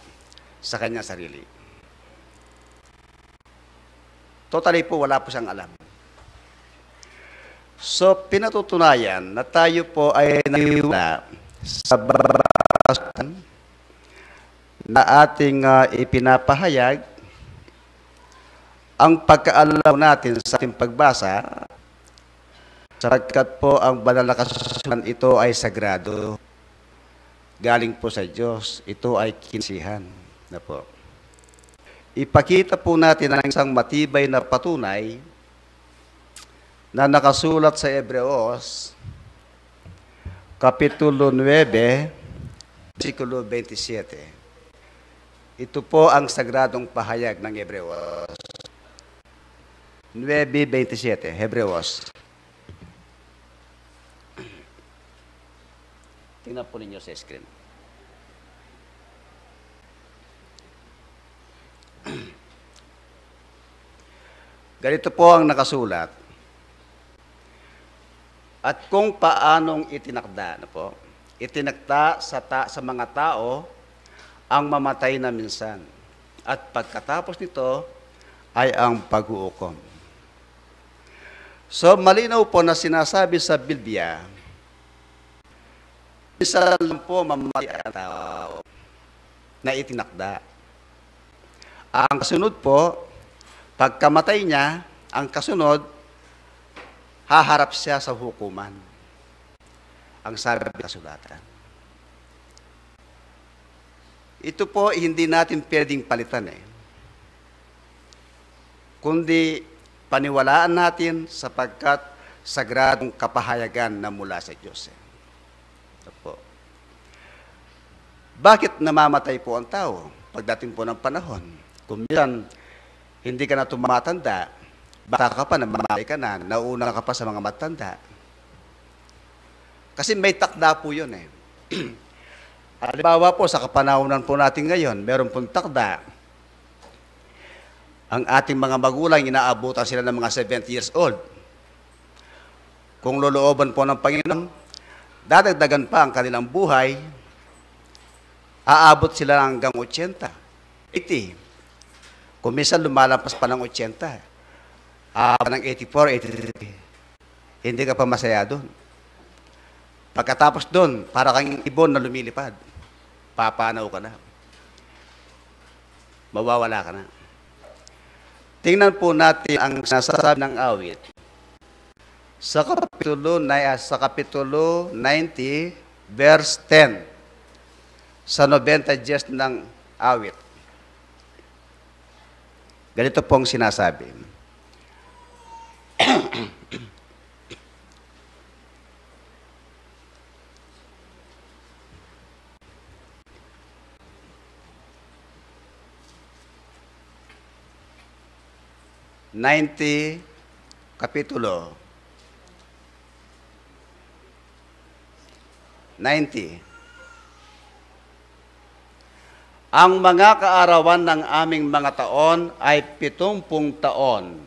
sa kanyang sarili. Totally po, wala po siyang alam. So, pinatutunayan na tayo po ay naniwala sa kasulatan na ating, ah, ipinapahayag, ang pagkaalam natin sa ating pagbasa, sapagkat po ang banal na kasulatan, ito ay sagrado. Galing po sa Diyos, ito ay kinasihan na po. Ipakita po natin ang isang matibay na patunay na nakasulat sa Hebreos, Kapitulo nuebe, bersikulo bente siyete. Ito po ang sagradong pahayag ng Hebreos nuebe bente siyete, Hebreos. Tingnan po ninyo sa screen. Ganito po ang nakasulat. At kung paanong itinakda, ano po? Itinakda sa ta-, sa mga tao ang mamatay na minsan. At pagkatapos nito ay ang paghuhukom. So, malinaw po na sinasabi sa Biblia, minsan lang po mamatay ang tao na itinakda. Ang kasunod po, pagkamatay niya, ang kasunod, haharap siya sa hukuman. Ang sabi ng kasulatan. Ito po, hindi natin pwedeng palitan eh. Kundi paniwalaan natin sapagkat sagradong kapahayagan na mula sa Diyos. Eh. Opo. Bakit namamatay po ang tao pagdating po ng panahon? Kung minsan, hindi ka na tumatanda, bata ka pa, namamatay ka na, nauna ka pa sa mga matanda. Kasi may takda po yun eh. Halimbawa po, sa kapanahunan po natin ngayon, meron pong takda. Ang ating mga magulang, inaabutan sila ng mga seventy years old. Kung lolooban po ng Panginoon, dadagdagan pa ang kanilang buhay, aabot sila hanggang eighty, eighty. Kung minsan lumalampas pa ng eighty, aabot ng eighty-four, eighty-three. Hindi ka pa masaya dun. Pagkatapos dun, para kang ibon na lumilipad. Papanaw ka na. Mawawala ka na. Tingnan po natin ang sinasabi ng awit. Sa kapitulo, na, ah, sa kapitulo ninety, verse ten. Sa nobenta diyes ng awit. Ganito pong sinasabi. Ninety, kapitulo ninety. Ang mga kaarawan ng aming mga taon ay pitumpung taon,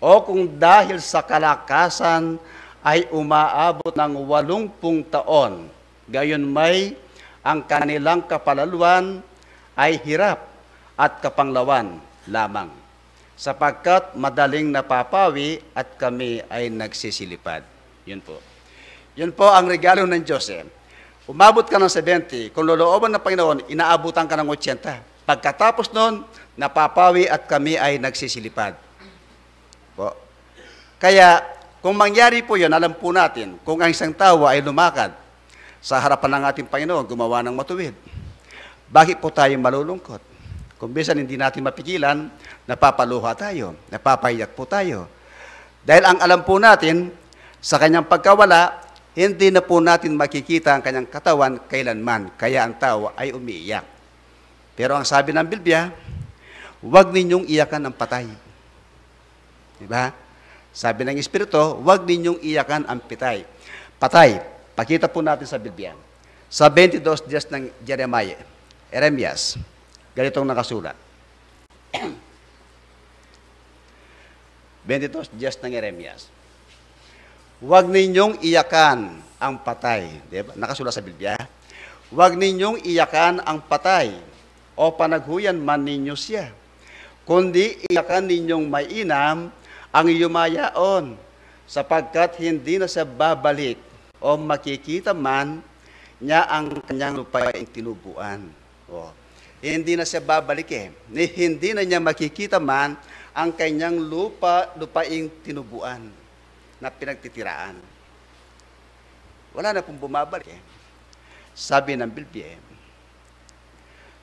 o kung dahil sa kalakasan ay umaabot ng walumpung taon, gayon may ang kanilang kapalaluan ay hirap at kapanglawan lamang, sapagkat madaling napapawi at kami ay nagsisilipad. Yun po. Yun po ang regalo ng Diyos eh. Umabot ka ng seventy, kung lolooban ng Panginoon, inaabutan ka ng eighty. Pagkatapos nun, napapawi at kami ay nagsisilipad. Po. Kaya, kung mangyari po yun, alam po natin, kung ang isang tao ay lumakad sa harapan ng ating Panginoon, gumawa ng matuwid, bakit po tayo malulungkot? Kung minsan hindi natin mapigilan, napapaluha tayo, napapahiyak po tayo. Dahil ang alam po natin, sa kanyang pagkawala, hindi na po natin makikita ang kanyang katawan kailanman, kaya ang tao ay umiiyak. Pero ang sabi ng Biblia, "Huwag ninyong iyakan ang patay." Di ba? Sabi ng Espiritu, "Huwag ninyong iyakan ang pitay." Patay. Pakita po natin sa Biblia. Sa twenty-two diyes ng Jeremiah, Jeremias, ganitong nakasulat. Twenty-two diyes ng Jeremias. "Huwag ninyong iyakan ang patay." Di ba? Nakasulat sa Biblia. "Huwag ninyong iyakan ang patay, o panaghuyan man ninyo siya. Kundi iyakan ninyong mainam ang yumayaon, sapagkat hindi na siya babalik o makikita man niya ang kanyang lupaing tinubuan." O, hindi na siya babalik eh. Ni, hindi na niya makikita man ang kanyang lupa, lupaing tinubuan na pinagtitiraan. Wala na pong bumabalik eh. Sabi ng Biblia eh.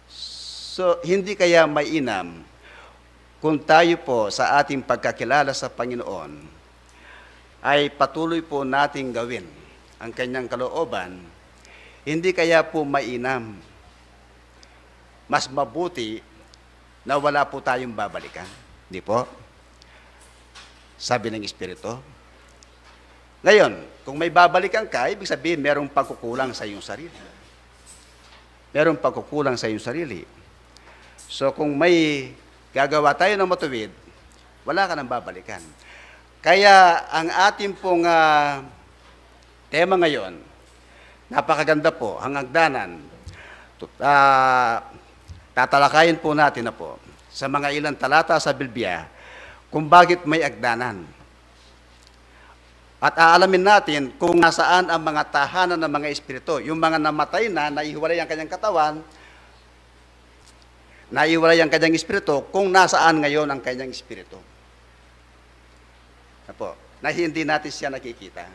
So, hindi kaya mainam kung tayo po sa ating pagkakilala sa Panginoon ay patuloy po nating gawin ang kanyang kalooban, hindi kaya po mainam, mas mabuti na wala po tayong babalikan? Di po? Sabi ng Espiritu. Ngayon, kung may babalikan ka, ibig sabihin merong pagkukulang sa iyong sarili. Merong pagkukulang sa iyong sarili. So, kung may gagawa tayo ng matuwid, wala ka nang babalikan. Kaya ang ating pong, ah, tema ngayon, napakaganda po, ang agdanan. Tu-, ah, tatalakayin po natin na po sa mga ilang talata sa Biblia kung bakit may agdanan. At aalamin natin kung nasaan ang mga tahanan ng mga espiritu, yung mga namatay na, nahiwalay ang kanyang katawan, nahiwalay ang kanyang espiritu, kung nasaan ngayon ang kanyang espiritu. Apo, na hindi natin siya nakikita.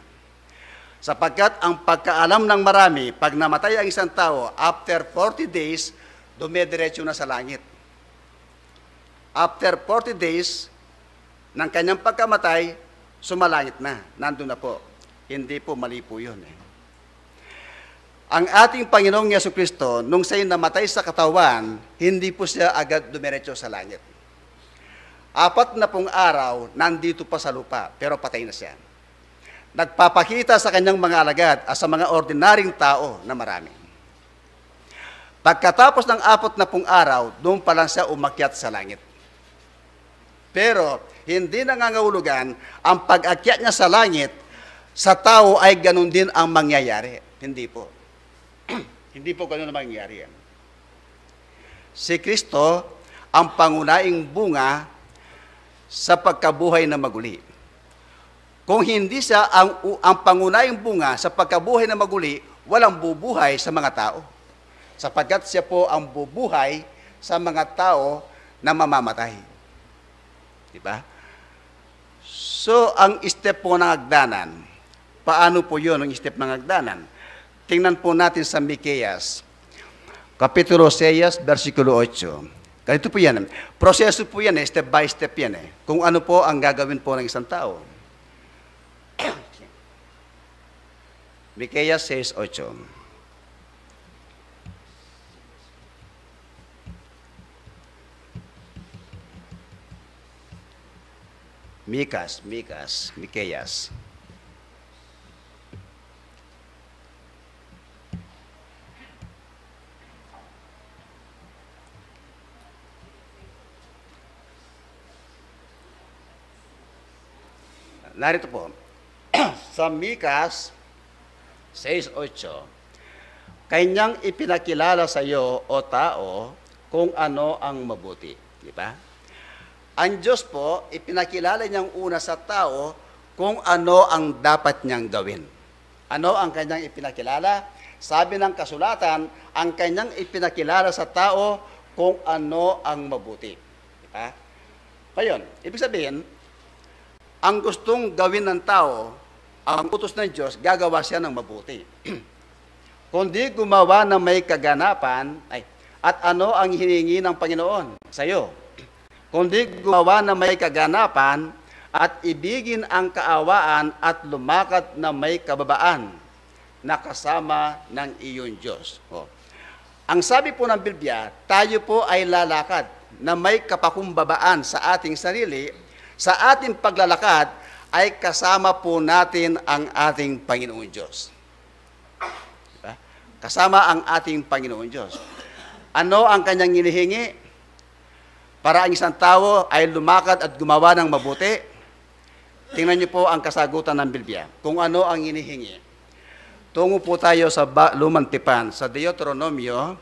Sapagkat ang pagkaalam ng marami, pag namatay ang isang tao, after forty days, dumediretso na sa langit. After forty days, Nang kanyang pagkamatay, sumalangit na. Nandun na po. Hindi po, mali po yun eh. Ang ating Panginoong Yesu Kristo, nung siya'y namatay sa katawan, hindi po siya agad dumiretso sa langit. Apat na pung araw, nandito pa sa lupa, pero patay na siya. Nagpapakita sa kanyang mga alagad at sa mga ordinaryong tao na marami. Pagkatapos ng apat na pung araw, doon pa lang siya umakyat sa langit. Pero hindi nangangahulugan ang pag-akyat niya sa langit, sa tao ay ganun din ang mangyayari. Hindi po. Hindi po ganun ang mangyayari. Si Kristo ang pangunahing bunga sa pagkabuhay na maguli. Kung hindi siya ang, ang pangunahing bunga sa pagkabuhay na maguli, walang bubuhay sa mga tao. Sapagkat siya po ang bubuhay sa mga tao na mamamatay. Di ba? So, ang step po ng hagdanan, paano po yun ang step ng hagdanan? Tingnan po natin sa Miqueas, Kapitulo six, bersikulo otso. Ganito po yan. Proseso po yan eh, step by step yan eh. Kung ano po ang gagawin po ng isang tao. Miqueas six ocho. Mikas, Mikas, Miqueas. Narito po, sa Mikas six ocho, "Kanyang ipinakilala sa iyo, o tao, kung ano ang mabuti." Di ba? Ang Diyos po, ipinakilala niyang una sa tao kung ano ang dapat niyang gawin. Ano ang kanyang ipinakilala? Sabi ng kasulatan, ang kanyang ipinakilala sa tao kung ano ang mabuti. Di ba? Ngayon, ibig sabihin, ang gustong gawin ng tao, ang utos ng Diyos, gagawa siya ng mabuti. Kundi gumawa na may kaganapan, ay, at ano ang hinihingi ng Panginoon sa'yo? Kundi gumawa na may kaganapan at ibigin ang kaawaan at lumakad na may kababaan na kasama ng iyong Diyos. O. Ang sabi po ng Biblia, tayo po ay lalakad na may kapakumbabaan sa ating sarili, sa ating paglalakad ay kasama po natin ang ating Panginoong Diyos. Diba? Kasama ang ating Panginoong Diyos. Ano ang kanyang hinihingi? Para ang isang tao ay lumakad at gumawa ng mabuti. Tingnan niyo po ang kasagutan ng Biblia, kung ano ang hinihingi. Tungo po tayo sa ba-, Lumang Tipan, sa Deuteronomio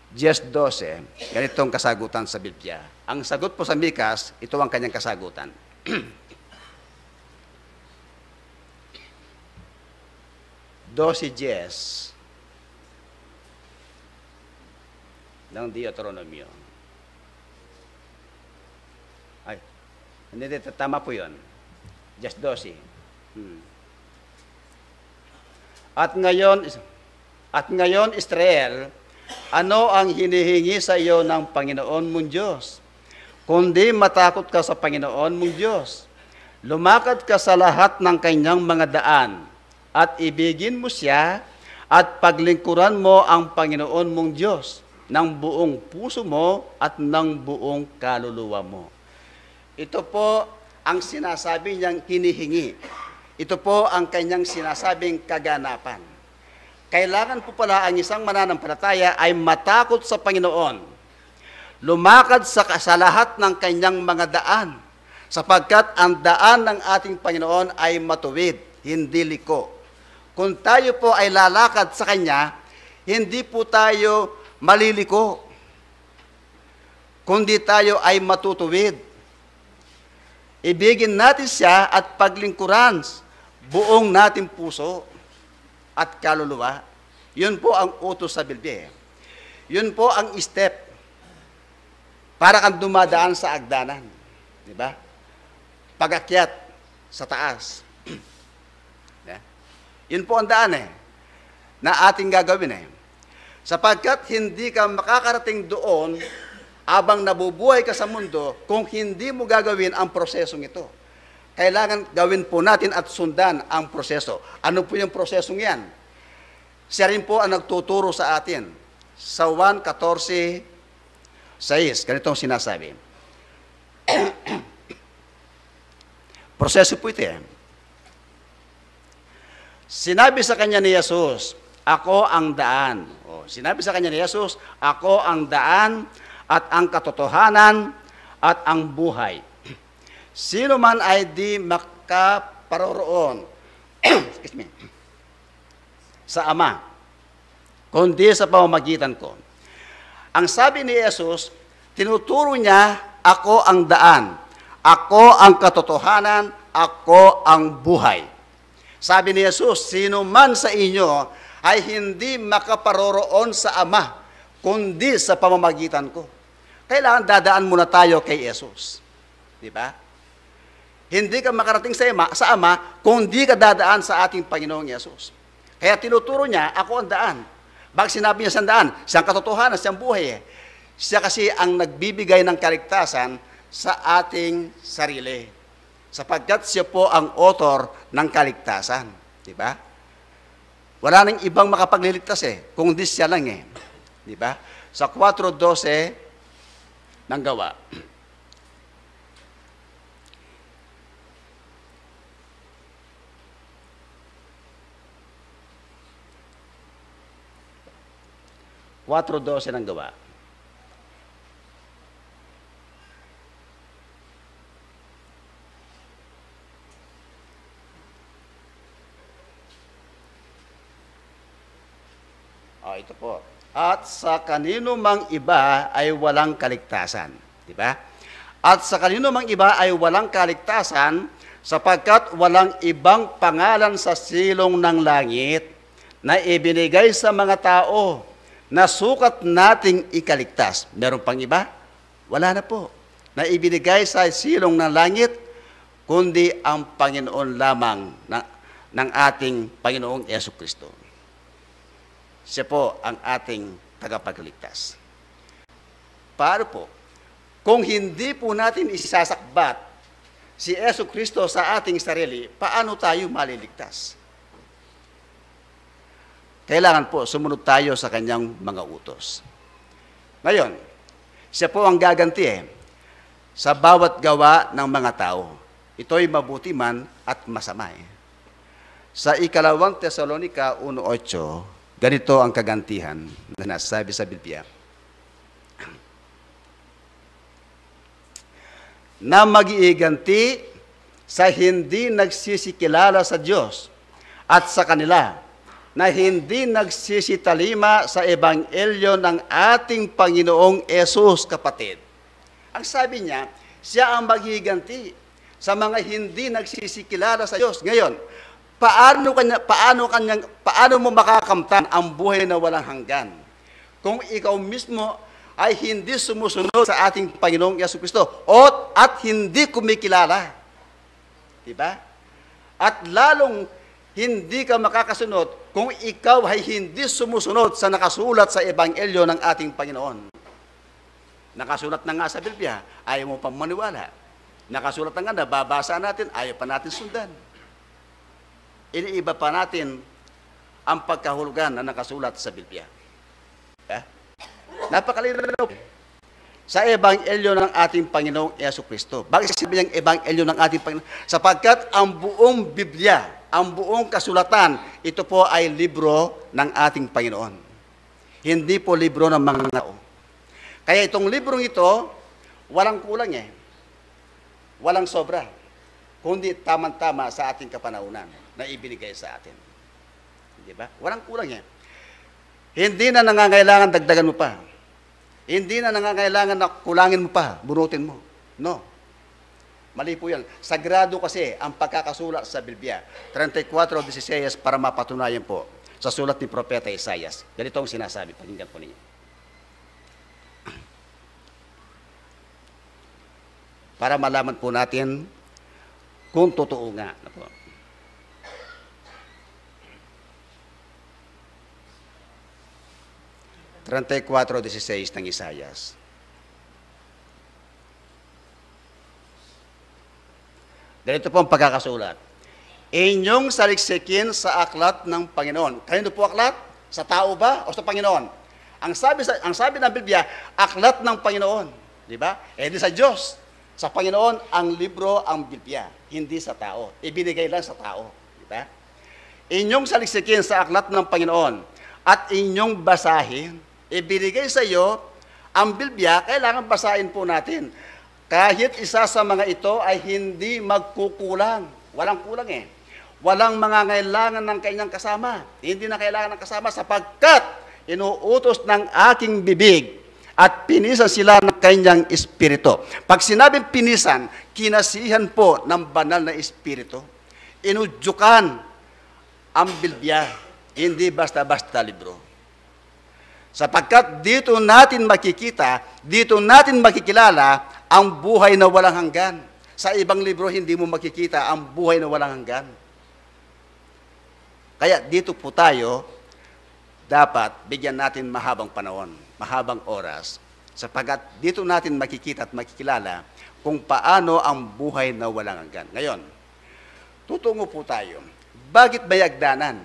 diyes dose. Ganito ang kasagutan sa Biblia. Ang sagot po sa Mikas, ito ang kanyang kasagutan. Dose diyes ng Deuteronomio. Ay, hindi, hindi, tama po yun. Diyes dose. Hmm. At ngayon, Is-, at ngayon, Israel, ano ang hinihingi sa iyo ng Panginoon mong Diyos? Kundi matakot ka sa Panginoon mong Diyos. Lumakad ka sa lahat ng kanyang mga daan at ibigin mo siya at paglingkuran mo ang Panginoon mong Diyos ng buong puso mo at ng buong kaluluwa mo. Ito po ang sinasabi niyang hinihingi. Ito po ang kanyang sinasabing kaganapan. Kailangan po pala ang isang mananampalataya ay matakot sa Panginoon. Lumakad sa, sa lahat ng kanyang mga daan, sapagkat ang daan ng ating Panginoon ay matuwid, hindi liko. Kung tayo po ay lalakad sa Kanya, hindi po tayo maliliko, kundi tayo ay matutuwid. Ibigin natin siya at paglingkuran buong nating puso at kaluluwa. Yun po ang utos sa Biblia eh. Yun po ang step para kang dumadaan sa agdanan. Di ba? Pag-akyat sa taas. Ya. Yun po ang daan eh, na ating gagawin eh. Sapagkat hindi ka makakarating doon abang nabubuhay ka sa mundo kung hindi mo gagawin ang prosesong ito. Kailangan gawin po natin at sundan ang proseso. Ano po yung prosesong yan? Siya rin po ang nagtuturo sa atin. Sa Juan katorse sais, ganito ang sinasabi. Proseso po ito eh. Sinabi sa kanya ni Jesus, "Ako ang daan." O, sinabi sa kanya ni Jesus, "Ako ang daan at ang katotohanan at ang buhay. Sino man ay di makaparoroon," excuse me, "sa Ama, kundi sa pamamagitan ko." Ang sabi ni Jesus, tinuturo niya, "Ako ang daan, ako ang katotohanan, ako ang buhay." Sabi ni Jesus, "Sino man sa inyo ay hindi makaparoroon sa Ama, kundi sa pamamagitan ko." Kailangan dadaan muna tayo kay Jesus. Di ba? Hindi ka makarating sa Ama, sa Ama kung di ka dadaan sa ating Panginoong Yesus. Kaya tinuturo niya, "Ako ang daan." Bakit sinabi niya siyang daan? Siyang katotohanan, siyang buhay eh. Siya kasi ang nagbibigay ng kaligtasan sa ating sarili. Sapagkat siya po ang author ng kaligtasan. Di ba? Wala nang ibang makapagliligtas eh, kung di siya lang eh. Di ba? Sa kwatro dose ng Gawa. Kwatro dose ng Gawa. O, ito po. "At sa kanino mang iba ay walang kaligtasan." Di ba? "At sa kanino mang iba ay walang kaligtasan, sapagkat walang ibang pangalan sa silong ng langit na ibinigay sa mga tao na sukat nating ikaligtas." Meron pang iba? Wala na po. Na ibinigay sa silong ng langit, kundi ang Panginoon lamang na, ng ating Panginoong Yesu Kristo. Siya po ang ating tagapagligtas. Paano po? Kung hindi po natin isasakbat si Yesu Kristo sa ating sarili, paano tayo maliligtas? Kailangan po sumunod tayo sa kanyang mga utos. Ngayon, siya po ang gaganti eh, sa bawat gawa ng mga tao. Ito'y mabuti man at masama eh. Sa ikalawang Tesalonica uno ocho, ganito ang kagantihan na nasabi sa Biblia. Na magiiganti sa hindi nagsisikilala sa Diyos at sa kanila na hindi nagsisitalima sa ebanghelyo ng ating Panginoong Yesus, kapatid. Ang sabi niya, siya ang magiiganti sa mga hindi nagsisikilala sa Diyos. Ngayon, paano kanya, paano kanyang, paano mo makakamtan ang buhay na walang hanggan? Kung ikaw mismo ay hindi sumusunod sa ating Panginoong Yesu Kristo, o, at hindi kumikilala. Di ba? At lalong hindi ka makakasunod kung ikaw ay hindi sumusunod sa nakasulat sa Ebanghelyo ng ating Panginoon. Nakasulat na nga sa Biblia, ayaw mo pang maniwala. Nakasulat na nga, nababasa natin, ayaw pa natin sundan. Iniiba pa natin ang pagkahulugan na nakasulat sa Biblia. Eh? Napakalinaw sa Ebanghelyo ng ating Panginoong Yesu Kristo. Bakit sinabi niyang Ebanghelyo ng ating Panginoon? Sapagkat ang buong Biblia, ang buong kasulatan, ito po ay libro ng ating Panginoon. Hindi po libro ng mga tao. Kaya itong librong ito, walang kulang eh. Walang sobra. Kundi tamang-tama sa ating kapanahunan na ibinigay sa atin. Di ba? Walang kulang eh. Hindi na nangangailangan dagdagan mo pa. Hindi na nangangailangan na kulangin mo pa, bunutin mo. No. Mali po yan. Sagrado kasi ang pagkakasulat sa Biblia. Treinta y cuatro dieciséis, para mapatunayan po sa sulat ni Propeta Isaias. Ganito ang sinasabi, pakinggan po ninyo. Para malaman po natin kung totoo nga. Ano po? Treinta y cuatro dieciséis ng Isaias. Ganito po ang pagkakasulat. Inyong saliksikin sa aklat ng Panginoon. Kanino po aklat? Sa tao ba o sa Panginoon? Ang sabi, sa, ang sabi ng Biblia, aklat ng Panginoon. Di ba? Eh di sa Diyos. Sa Panginoon, ang libro, ang Biblia. Hindi sa tao. Ibinigay lang sa tao. Di ba? Inyong saliksikin sa aklat ng Panginoon at inyong basahin. Ibinigay sa iyo ang Biblia, kailangan basahin po natin. Kahit isa sa mga ito ay hindi magkukulang. Walang kulang eh. Walang mangangailangan ng kanyang kasama. Hindi na kailangan ng kasama sapagkat inuutos ng aking bibig at pinisan sila ng kanyang espiritu. Pag sinabing pinisan, kinasihan po ng banal na espiritu. Inudyukan ang Biblia, hindi basta-basta libro. Sapagkat dito natin makikita, dito natin makikilala ang buhay na walang hanggan. Sa ibang libro, hindi mo makikita ang buhay na walang hanggan. Kaya dito po tayo, dapat bigyan natin mahabang panahon, mahabang oras, sapagkat dito natin makikita at makikilala kung paano ang buhay na walang hanggan. Ngayon, tutungo po tayo. Bakit may agdanan?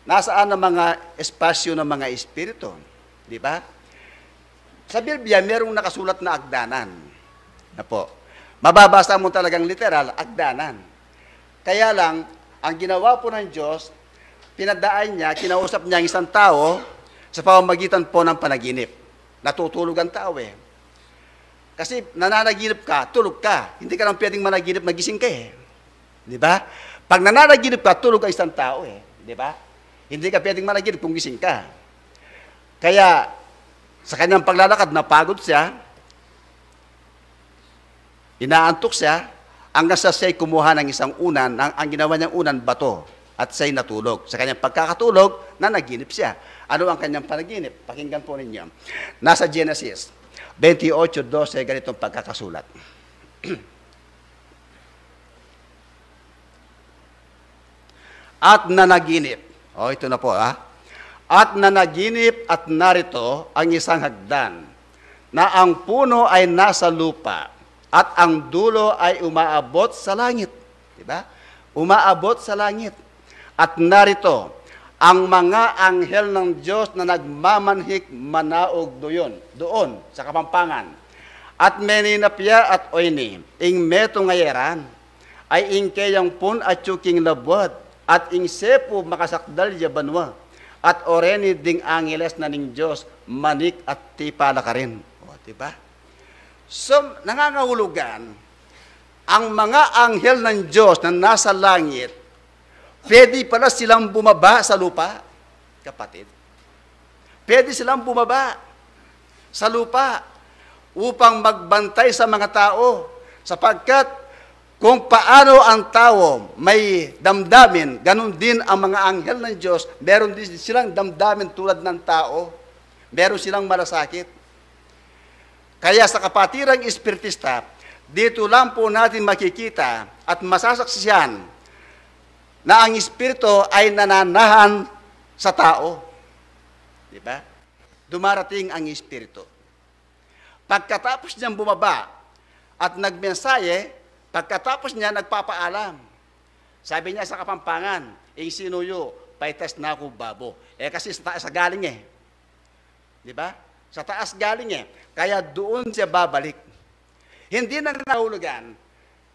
Nasaan ang mga espasyo ng mga espiritu? Di ba? Sa Biblia, merong nakasulat na agdanan. Na po. Mababasa mo talagang literal, agdanan. Kaya lang, ang ginawa po ng Diyos, pinadaan niya, kinausap niya ang isang tao sa pamamagitan po ng panaginip. Natutulog ang tao eh. Kasi nananaginip ka, tulog ka. Hindi ka lang pwedeng managinip na gising ka eh. Di ba? Pag nananaginip ka, tulog ang isang tao eh. Di ba? Hindi ka pwedeng managinip kung gising ka. Kaya, sa kanyang paglalakad, napagod siya, inaantok siya, hanggang sa siya'y kumuha ng isang unan, ang, ang ginawa niyang unan, bato, at siya'y natulog. Sa kanyang pagkakatulog, nanaginip siya. Ano ang kanyang panaginip? Pakinggan po ninyo. Nasa Genesis twenty-eight twelve, ganitong pagkakasulat. At nanaginip. O, ito na po, ha? At nanaginip, at narito ang isang hagdan, na ang puno ay nasa lupa, at ang dulo ay umaabot sa langit. Di ba? Umaabot sa langit. At narito, ang mga anghel ng Diyos na nagmamanhik manaog doon, doon sa Kapampangan. At meninapya at oyni, ing metung a yaran, ay ing keyang pun atyu king labuad, at ing sepu makasakdal ya banua, at oreni ding angeles na ning Dios, manik at tipa la karin. O, di ba? So, nangangahulugan, ang mga anghel ng Diyos na nasa langit, pwede pala silang bumaba sa lupa, kapatid. Pwede silang bumaba sa lupa upang magbantay sa mga tao, sapagkat kung paano ang tao may damdamin, ganun din ang mga anghel ng Diyos, meron din silang damdamin tulad ng tao. Meron silang malasakit. Kaya sa kapatirang espiritista, dito lang po natin makikita at masasaksihan na ang espiritu ay nananahan sa tao. Di ba? Dumarating ang espiritu. Pagkatapos niyang bumaba at nagmensahe, pagkatapos niya nagpapaalam. Sabi niya sa Kapampangan, "Ing sinu yu, paitas na ku babo." Eh, kasi sa taas galing eh. Di ba? Sa taas galing eh. Kaya doon siya babalik. Hindi na nahulugan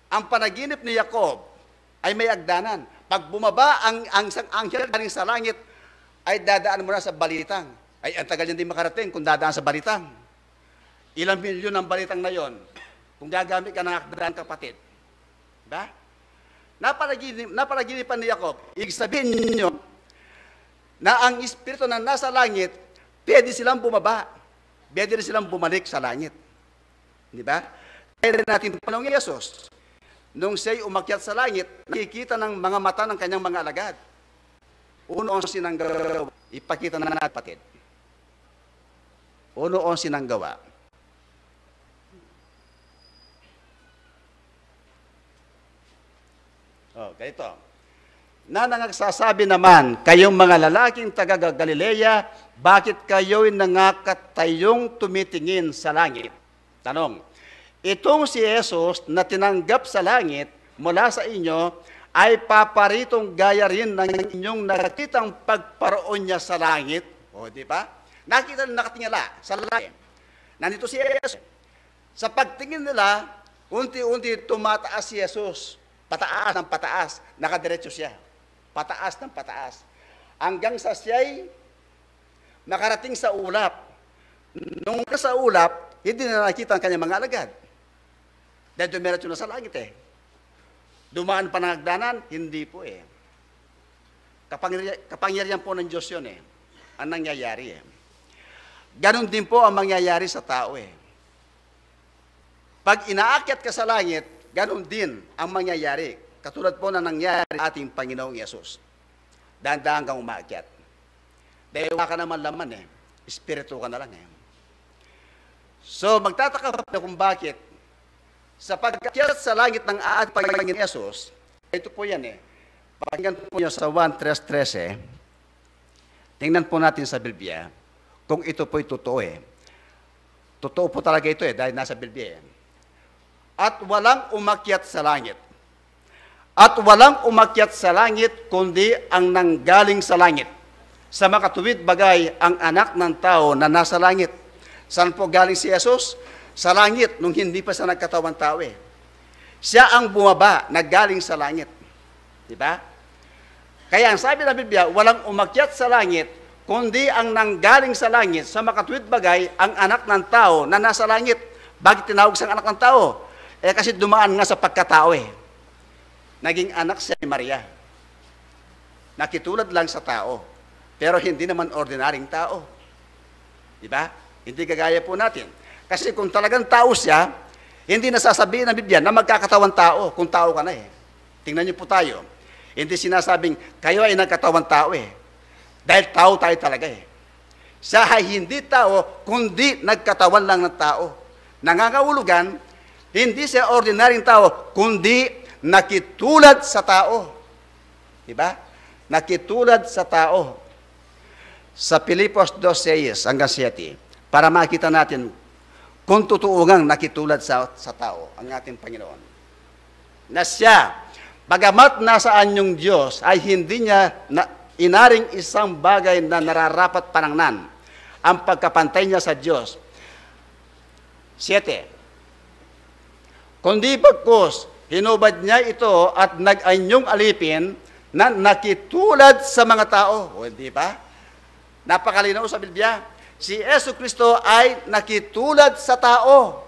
ang panaginip ni Jacob ay may agdanan. Pag bumaba ang, ang isang anghel galing sa langit, ay dadaan muna sa balitang. Ay, ang tagal niya din makarating kung dadaan sa balitang. Ilang milyon ang balitang na yon kung gagamit ka ng agdan, kapatid. Di ba? Napanaginip, napanaginipan ni Jacob. Ibig sabihin ninyo na ang espiritu na nasa langit, pwede silang bumaba. Pwede rin silang bumalik sa langit. Di ba? Kaya rin natin panong Jesus, nung siya'y umakyat sa langit, nakikita ng mga mata ng kanyang mga alagad. Uno ang sinanggawa, ipakita na natin, kapatid. Uno ang sinanggawa. Oh, ganito. Na nangagsasabi naman, "Kayong mga lalaking taga Galilea, bakit kayo'y nangakatayong tumitingin sa langit?" Tanong, itong si Jesus na tinanggap sa langit, mula sa inyo ay paparitong gaya rin ng inyong nakitang pagparaon niya sa langit. O, di ba? Nakita, nakatingala sa langit. Nandito si Jesus. Sa pagtingin nila, unti-unti tumataas si Jesus. Pataas ng pataas. Nakadiretso siya. Pataas ng pataas. Hanggang sa siya'y makarating sa ulap. Nung nasa ulap, hindi na nakita ang kanyang mga alagad. Dahil dumiretso na sa langit eh. Dumaan pa ng hagdanan? Hindi po eh. Kapangyari-, kapangyarihan po ng Diyos yun eh. Ang nangyayari eh. Ganun din po ang mangyayari sa tao eh. Pag inaakyat ka sa langit, ganun din ang mangyayari. Katulad po na nangyari sa ating Panginoong Yesus. Dahan-dahan kang umaakyat. Dewa ka naman laman eh. Espiritu ka na lang eh. So, magtataka pa kung bakit sa pagkakyat sa langit ng ating Panginoong Yesus, ito po yan eh. Pakinggan po niyo sa Juan tres trese. Tingnan po natin sa Biblia kung ito po'y totoo eh. Totoo po talaga ito eh, dahil nasa Biblia eh. At walang umakyat sa langit. At walang umakyat sa langit, kundi ang nanggaling sa langit. Sa makatuwid bagay, ang anak ng tao na nasa langit. Saan po galing si Jesus? Sa langit, nung hindi pa siya nagkatawang tao eh. Siya ang bumaba, naggaling sa langit. Di ba? Kaya ang sabi ng Biblia, walang umakyat sa langit, kundi ang nanggaling sa langit, sa makatuwid bagay, ang anak ng tao na nasa langit. Bakit tinawag siyang anak ng tao? Eh, kasi dumaan nga sa pagkatao eh. Naging anak siya ni Maria. Nakitulad lang sa tao. Pero hindi naman ordinaryong tao. Di ba? Hindi kagaya po natin. Kasi kung talagang tao siya, hindi na sasabihin ng Biblia na magkakatawang tao kung tao ka na eh. Tingnan niyo po tayo. Hindi sinasabing kayo ay nagkatawang tao eh. Dahil tao tayo talaga eh. Siya ay hindi tao, kundi nagkatawan lang ng tao. Nangangahulugan, hindi siya ordinaryong tao, kundi nakitulad sa tao. Di ba? Nakitulad sa tao. Sa Filipos dos seis hanggang siyete, para makita natin kung totoo ngang nakitulad sa, sa tao ang ating Panginoon. Na siya, bagamat nasa anyong Diyos, ay hindi niya na, inaring isang bagay na nararapat panangnan ang pagkapantay niya sa Diyos. Siyete. Kundi bagkus, hinubad niya ito at nag-anyong alipin na nakitulad sa mga tao. O, di ba? Napakalinaw sa Biblia. Si Yesu Kristo ay nakitulad sa tao.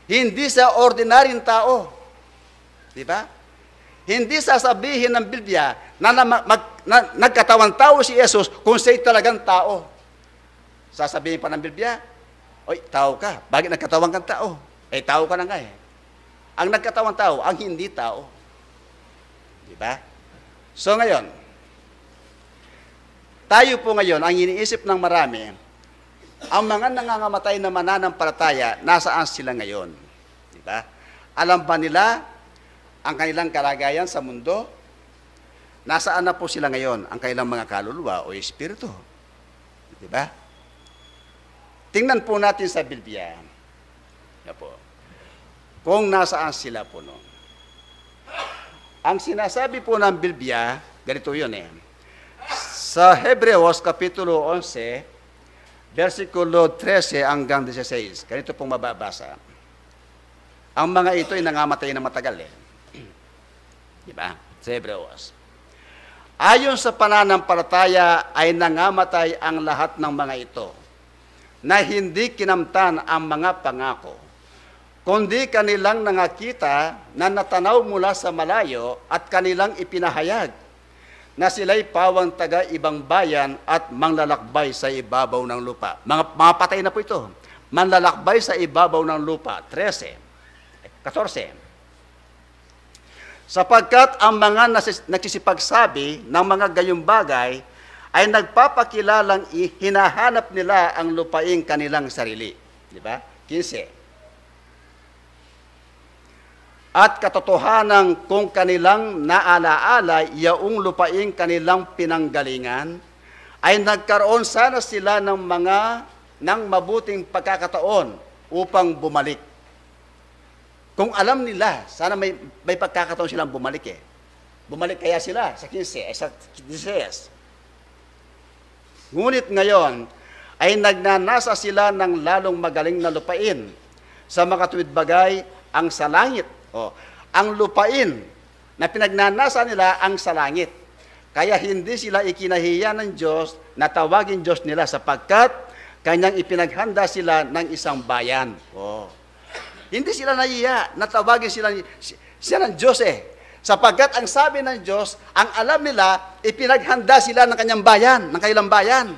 Hindi sa ordinaryong tao. Di ba? Hindi sasabihin ng Biblia na, na, mag, na nagkatawang tao si Jesus kung siya'y talagang tao. Sasabihin pa ng Biblia, "Oy, tao ka. Bakit nagkatawang kang tao? Eh, tao ka na nga eh." Ang nagkatawang tao, ang hindi tao. Di ba? So ngayon, tayo po ngayon, ang iniisip ng marami, ang mga nangangamatay na mananampalataya, nasaan sila ngayon? Di ba? Alam ba nila ang kanilang kalagayan sa mundo? Nasaan na po sila ngayon, ang kanilang mga kaluluwa o espiritu? Di ba? Tingnan po natin sa Biblia. Yan po. Kung nasaan sila po noon. Ang sinasabi po ng Biblia, ganito yun eh. Sa Hebreos Kapitulo onse, versikulo trese hanggang dieciséis, ganito pong mababasa. Ang mga ito ay nangamatay na matagal eh. Di ba? Sa Hebreos. Ayon sa pananampalataya ay nangamatay ang lahat ng mga ito, na hindi kinamtan ang mga pangako, kundi kanilang nangakita na natanaw mula sa malayo at kanilang ipinahayag na sila'y pawang taga ibang bayan at manglalakbay sa ibabaw ng lupa. Mga, mga patay na po ito. Manlalakbay sa ibabaw ng lupa. Trese. Katorse. Sapagkat ang mga nasis-, nagsisipagsabi ng mga gayong bagay ay nagpapakilalang i-, hinahanap nila ang lupaing kanilang sarili. Di ba? Kinse. At katotohanan kung kanilang naalaala yaong lupaing kanilang pinanggalingan, ay nagkaroon sana sila ng mga, ng mabuting pagkakataon upang bumalik. Kung alam nila, sana may, may pagkakataon silang bumalik eh. Bumalik kaya sila sa kinse, eh, sa diseis. Ngunit ngayon ay nagnanasa sila ng lalong magaling na lupain sa makatuwid bagay ang sa langit. O, ang lupain na pinagnanasa nila ang sa langit. Kaya hindi sila ikinahiya ng Diyos na tawagin Diyos nila, sapagkat kanyang ipinaghanda sila ng isang bayan. O. Hindi sila nahiya na tawagin sila ni, si-, siya ng Diyos eh. Sapagkat ang sabi ng Diyos, ang alam nila, ipinaghanda sila ng kanyang bayan, ng kanilang bayan.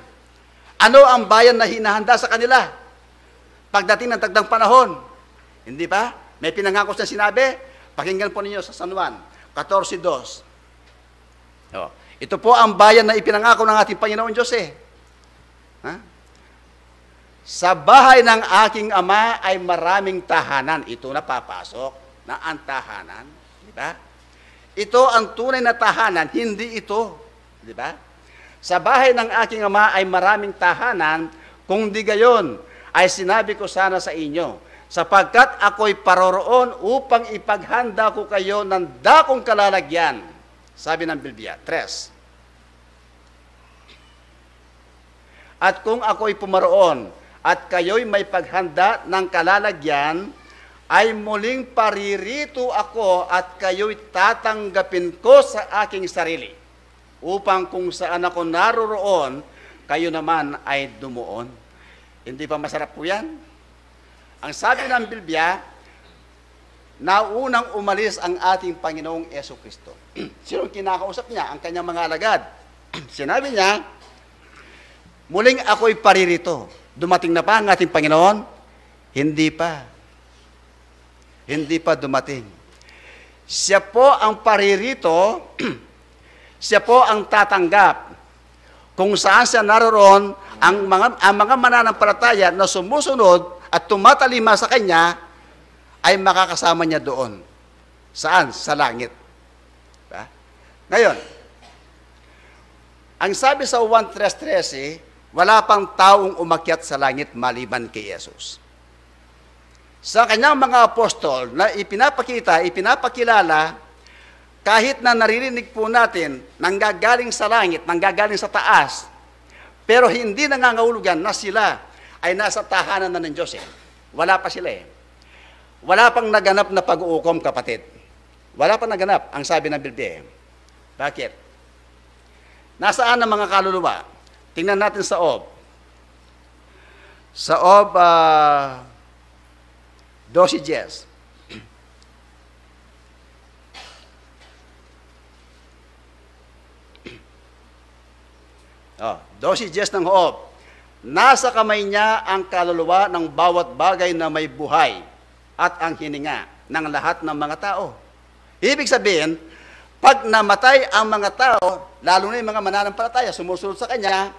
Ano ang bayan na hinahanda sa kanila pagdating ng takdang panahon? Hindi ba? May pinangako siyang sinabi. Pakinggan po ninyo sa San Juan katorse dos. O, ito po ang bayan na ipinangako ng ating Panginoon Diyos eh. Ha? Sa bahay ng aking ama ay maraming tahanan. Ito na papasok na ang tahanan. Di ba? Ito ang tunay na tahanan, hindi ito. Di ba? Sa bahay ng aking ama ay maraming tahanan, kung di gayon, ay sinabi ko sana sa inyo, sapagkat ako'y paroroon upang ipaghanda ko kayo ng dakong kalalagyan. Sabi ng Biblia, tres. At kung ako'y pumaroon at kayo'y may paghanda ng kalalagyan, ay muling paririto ako at kayo'y tatanggapin ko sa aking sarili, upang kung saan ako naroroon, kayo naman ay dumuon. Hindi pa masarap po yan? Ang sabi ng Biblia, naunang umalis ang ating Panginoong Yesu Kristo. Sinong kinakausap niya? Ang kanyang mga alagad. Sinabi niya, "Muling ako'y paririto." Dumating na ba ang ating Panginoon? Hindi pa. Hindi pa dumating. Siya po ang paririto, siya po ang tatanggap. Kung saan siya naroroon, ang mga, ang mga mananampalataya na sumusunod at tumatalima sa kanya ay makakasama niya doon. Saan? Sa langit. Diba? Ngayon, ang sabi sa Juan tres trese, wala pang taong umakyat sa langit maliban kay Jesus. Sa kanyang mga apostol na ipinapakita, ipinapakilala, kahit na naririnig po natin, nanggagaling sa langit, nanggagaling sa taas, pero hindi nangangahulugan na sila ay nasa tahanan na ng Diyos eh. Wala pa sila eh. Wala pang naganap na pag-uukom, kapatid. Wala pang naganap, ang sabi ng Biblia eh. Bakit? Nasaan ang mga kaluluwa? Tingnan natin sa Job. Sa Job, ah, dose diyes. Oh, dose diyes ng Job. Nasa kamay niya ang kaluluwa ng bawat bagay na may buhay at ang hininga ng lahat ng mga tao. Ibig sabihin, pag namatay ang mga tao, lalo na yung mga mananampalataya, sumusunod sa kanya,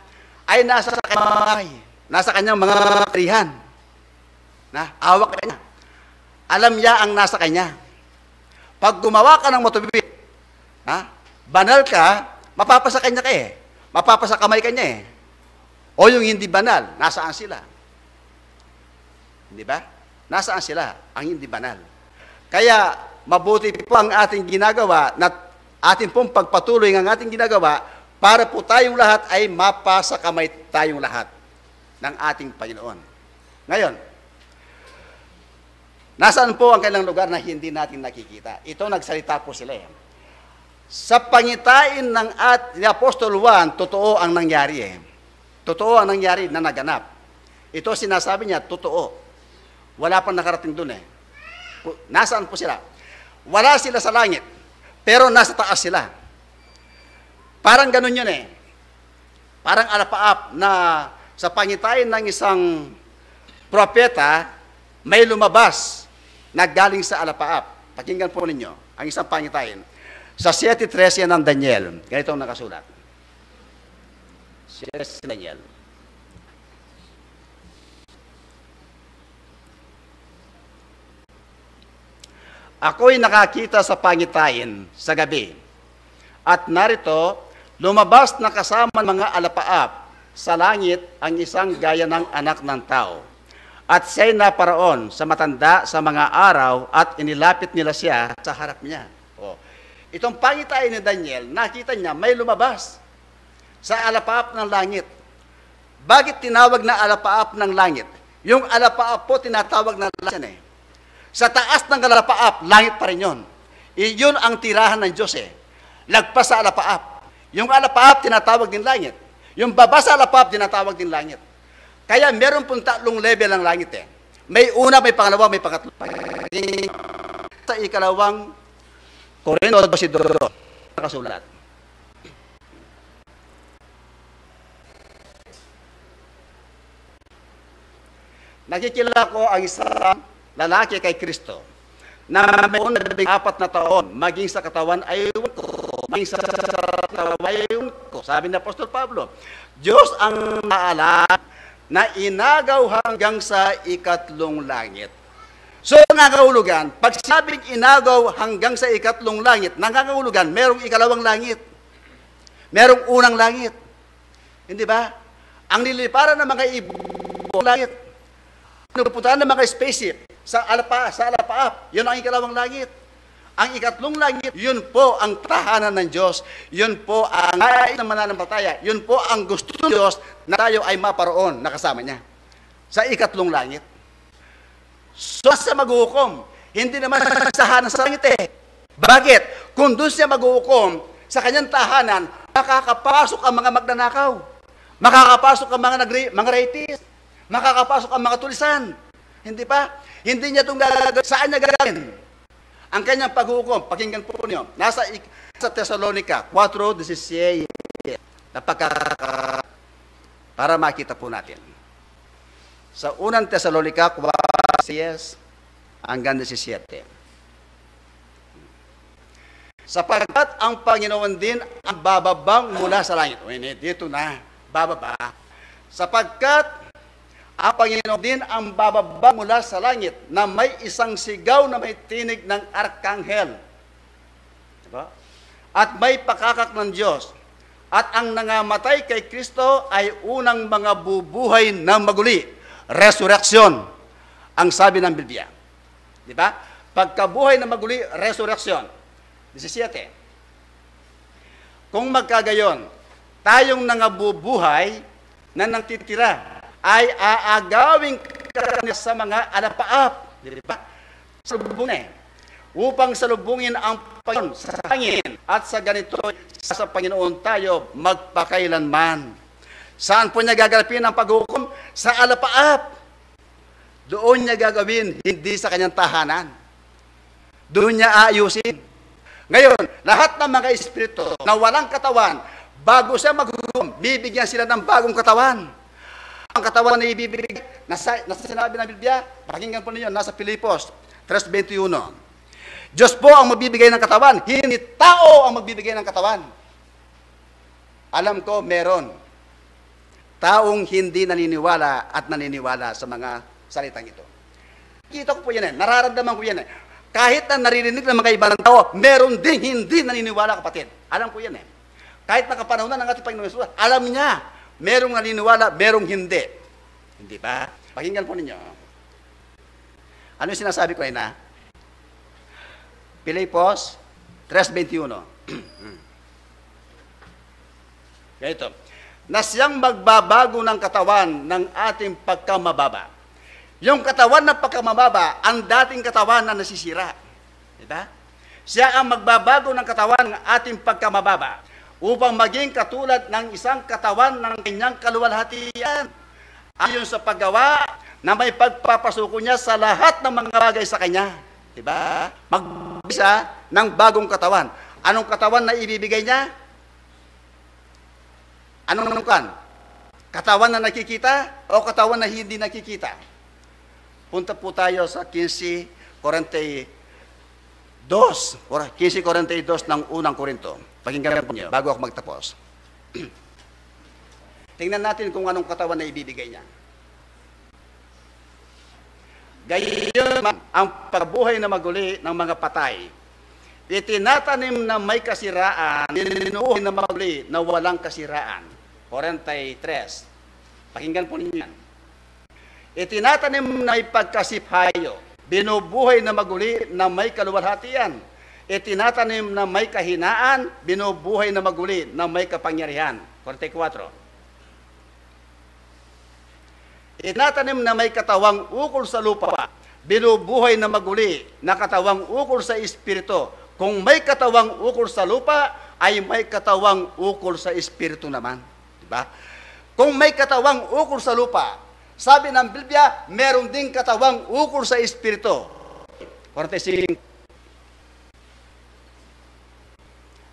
ay nasa kanyang mga kamay, nasa kanyang mga kapangyarihan. Na, hawak kanya. Alam niya ang nasa kanya. Pag gumawa ka ng matuwid, ha? Banal ka, mapapasa kanya ka eh. Mapapasa kamay kanya eh. O yung hindi banal, nasaan sila? Di ba? Nasaan sila? Ang hindi banal. Kaya, mabuti po ang ating ginagawa na ating pong pagpatuloy ang ating ginagawa para po tayong lahat ay mapasa kamay tayong lahat ng ating Panginoon. Ngayon, nasaan po ang kanilang lugar na hindi natin nakikita? Ito, nagsalita po sila eh. Sa pangitain ng at, ni Apostol Juan, totoo ang nangyari eh. Totoo ang nangyari na naganap. Ito sinasabi niya, totoo. Wala pang nakarating dun eh. Ku-, nasaan po sila? Wala sila sa langit, pero nasa taas sila. Parang ganun yun eh. Parang alapaap na sa pangitain ng isang propeta, may lumabas na galing sa alapaap. Pakinggan po ninyo ang isang pangitain. Sa siyete trese ng Daniel, ganito ang nakasulat. Siyete Daniel. Ako'y nakakita sa pangitain sa gabi, at narito, lumabas na kasama ng mga alapaap sa langit ang isang gaya ng anak ng tao. At siya'y naparaon sa matanda sa mga araw at inilapit nila siya sa harap niya. O, itong pangitain ni Daniel, nakita niya may lumabas sa alapaap ng langit. Bakit tinawag na alapaap ng langit? Yung alapaap po, tinatawag na langit yan eh. Sa taas ng alapaap, langit pa rin yun. Iyon ang tirahan ng Diyos eh. Lagpas sa alapaap. Yung alapaap, tinatawag din langit. Yung baba sa alapaap, tinatawag din langit. Kaya meron pong tatlong level ang langit eh. May una, may pangalawa, may pangatlo. Sa ikalawang Korinto, dose dos, nakasulat. Nakikilala ko ang isang lalaki kay Kristo na may apat na taon, maging sa katawan ay ewan ko, maging sa katawan ay ewan ko. Sabi ni Apostol Pablo, Diyos ang naalam na inagaw hanggang sa ikatlong langit. So, nangangahulugan, pag sinabing inagaw hanggang sa ikatlong langit, nangangahulugan, merong ikalawang langit. Merong unang langit. Hindi ba? Ang nililiparan ng mga ibon, langit. Pinupuntahan ng mga spaceship sa alapa, sa alapaap, yun ang ikalawang langit. Ang ikatlong langit, yun po ang tahanan ng Diyos. Yun po ang nais ng mananampalataya. Yun po ang gusto ng Diyos na tayo ay maparoon na kasama niya sa ikatlong langit. So, siya maghuhukom. Hindi naman sa tahanan sa langit eh. Bakit? Kung doon siya maghuhukom, sa kanyang tahanan, makakapasok ang mga magnanakaw. Makakapasok ang mga nagre-, mga rapist. Makakapasok ang mga tulisan. Hindi ba? Hindi niya itong gagawin. Saan niya gagawin ang kanyang paghuhukom? Pakinggan po niyo. Nasa ik-, sa Tesalonica four disisiete. Napaka-, para makita po natin. Sa unang Tesalonica four, six hanggang disisiete. Sapagkat ang Panginoon din ang bababa mula sa langit. O, ini, dito na, bababa. Sapagkat ang Panginoon din ang bababa mula sa langit na may isang sigaw na may tinig ng arkanghel. Diba? At may pakakak ng Diyos. At ang nangamatay kay Kristo ay unang mga bubuhay na maguli. Resurrection, ang sabi ng Biblia. Di ba? Pagkabuhay na maguli, resurrection. Disisiete. Kung magkagayon, tayong nangabubuhay na nagtitira ay aagawin kaniya sa mga alapaap. Di ba? Salubungin eh. Upang salubungin ang Panginoon sa hangin at sa ganito sa Panginoon tayo magpakailanman. Saan po niya gaganapin ang paghukom? Sa alapaap. Doon niya gagawin, hindi sa kanyang tahanan. Doon niya aayusin. Ngayon, lahat ng mga espiritu na walang katawan, bago siya maghukom, bibigyan sila ng bagong katawan. Ang katawan na ibibigay, nasa, nasa sinabi ng Biblia, pakinggan po ninyo, nasa Filipos tres veintiuno. Diyos po ang magbibigay ng katawan, hindi tao ang magbibigay ng katawan. Alam ko, meron taong hindi naniniwala at naniniwala sa mga salitang ito. Kita ko po yan eh. Nararamdaman ko yan eh. Kahit na naririnig ng mga ibang tao, meron ding hindi naniniwala, kapatid. Alam ko yan eh. Kahit na kapanahunan ng ating Panginoon Jesus, alam niya, merong naniniwala, merong hindi. Hindi ba? Pakinggan po ninyo. Ano yung sinasabi ko, ina? Filipos tres veintiuno. Ganito, na siyang magbabago ng katawan ng ating pagkamababa. Yung katawan ng pagkamababa, ang dating katawan na nasisira. Di ba? Siya ang magbabago ng katawan ng ating pagkamababa upang maging katulad ng isang katawan ng kanyang kaluwalhatian. Ayon sa paggawa na may pagpapasuko niya sa lahat ng mga bagay sa kanya. Di ba? Magbisa ng bagong katawan. Anong katawan na ibibigay niya? Anong kan? Katawan na nakikita o katawan na hindi nakikita? Punta po tayo sa quince cuarenta y dos, or quince cuarenta y dos ng unang Korinto. Pakinggan po niyo bago ako magtapos. Tingnan natin kung anong katawan na ibibigay niya. Gayon man ang pagbuhay na maguli ng mga patay. Itinatanim na may kasiraan, binubuhay na maguli na walang kasiraan. Forty-three. Pakinggan po ninyo yan. Itinatanim na may pagkasiphayo, binubuhay na maguli na may kaluwalhatian. Itinatanim na may kahinaan, binubuhay na maguli na may kapangyarihan. Forty-four. Itinatanim na may katawang ukol sa lupa, binubuhay na maguli na katawang ukol sa espiritu. Kung may katawang ukol sa lupa, ay may katawang ukol sa espiritu naman. Di ba? Kung may katawang ukol sa lupa, sabi ng Biblia, meron ding katawang ukol sa espiritu. Forty-six.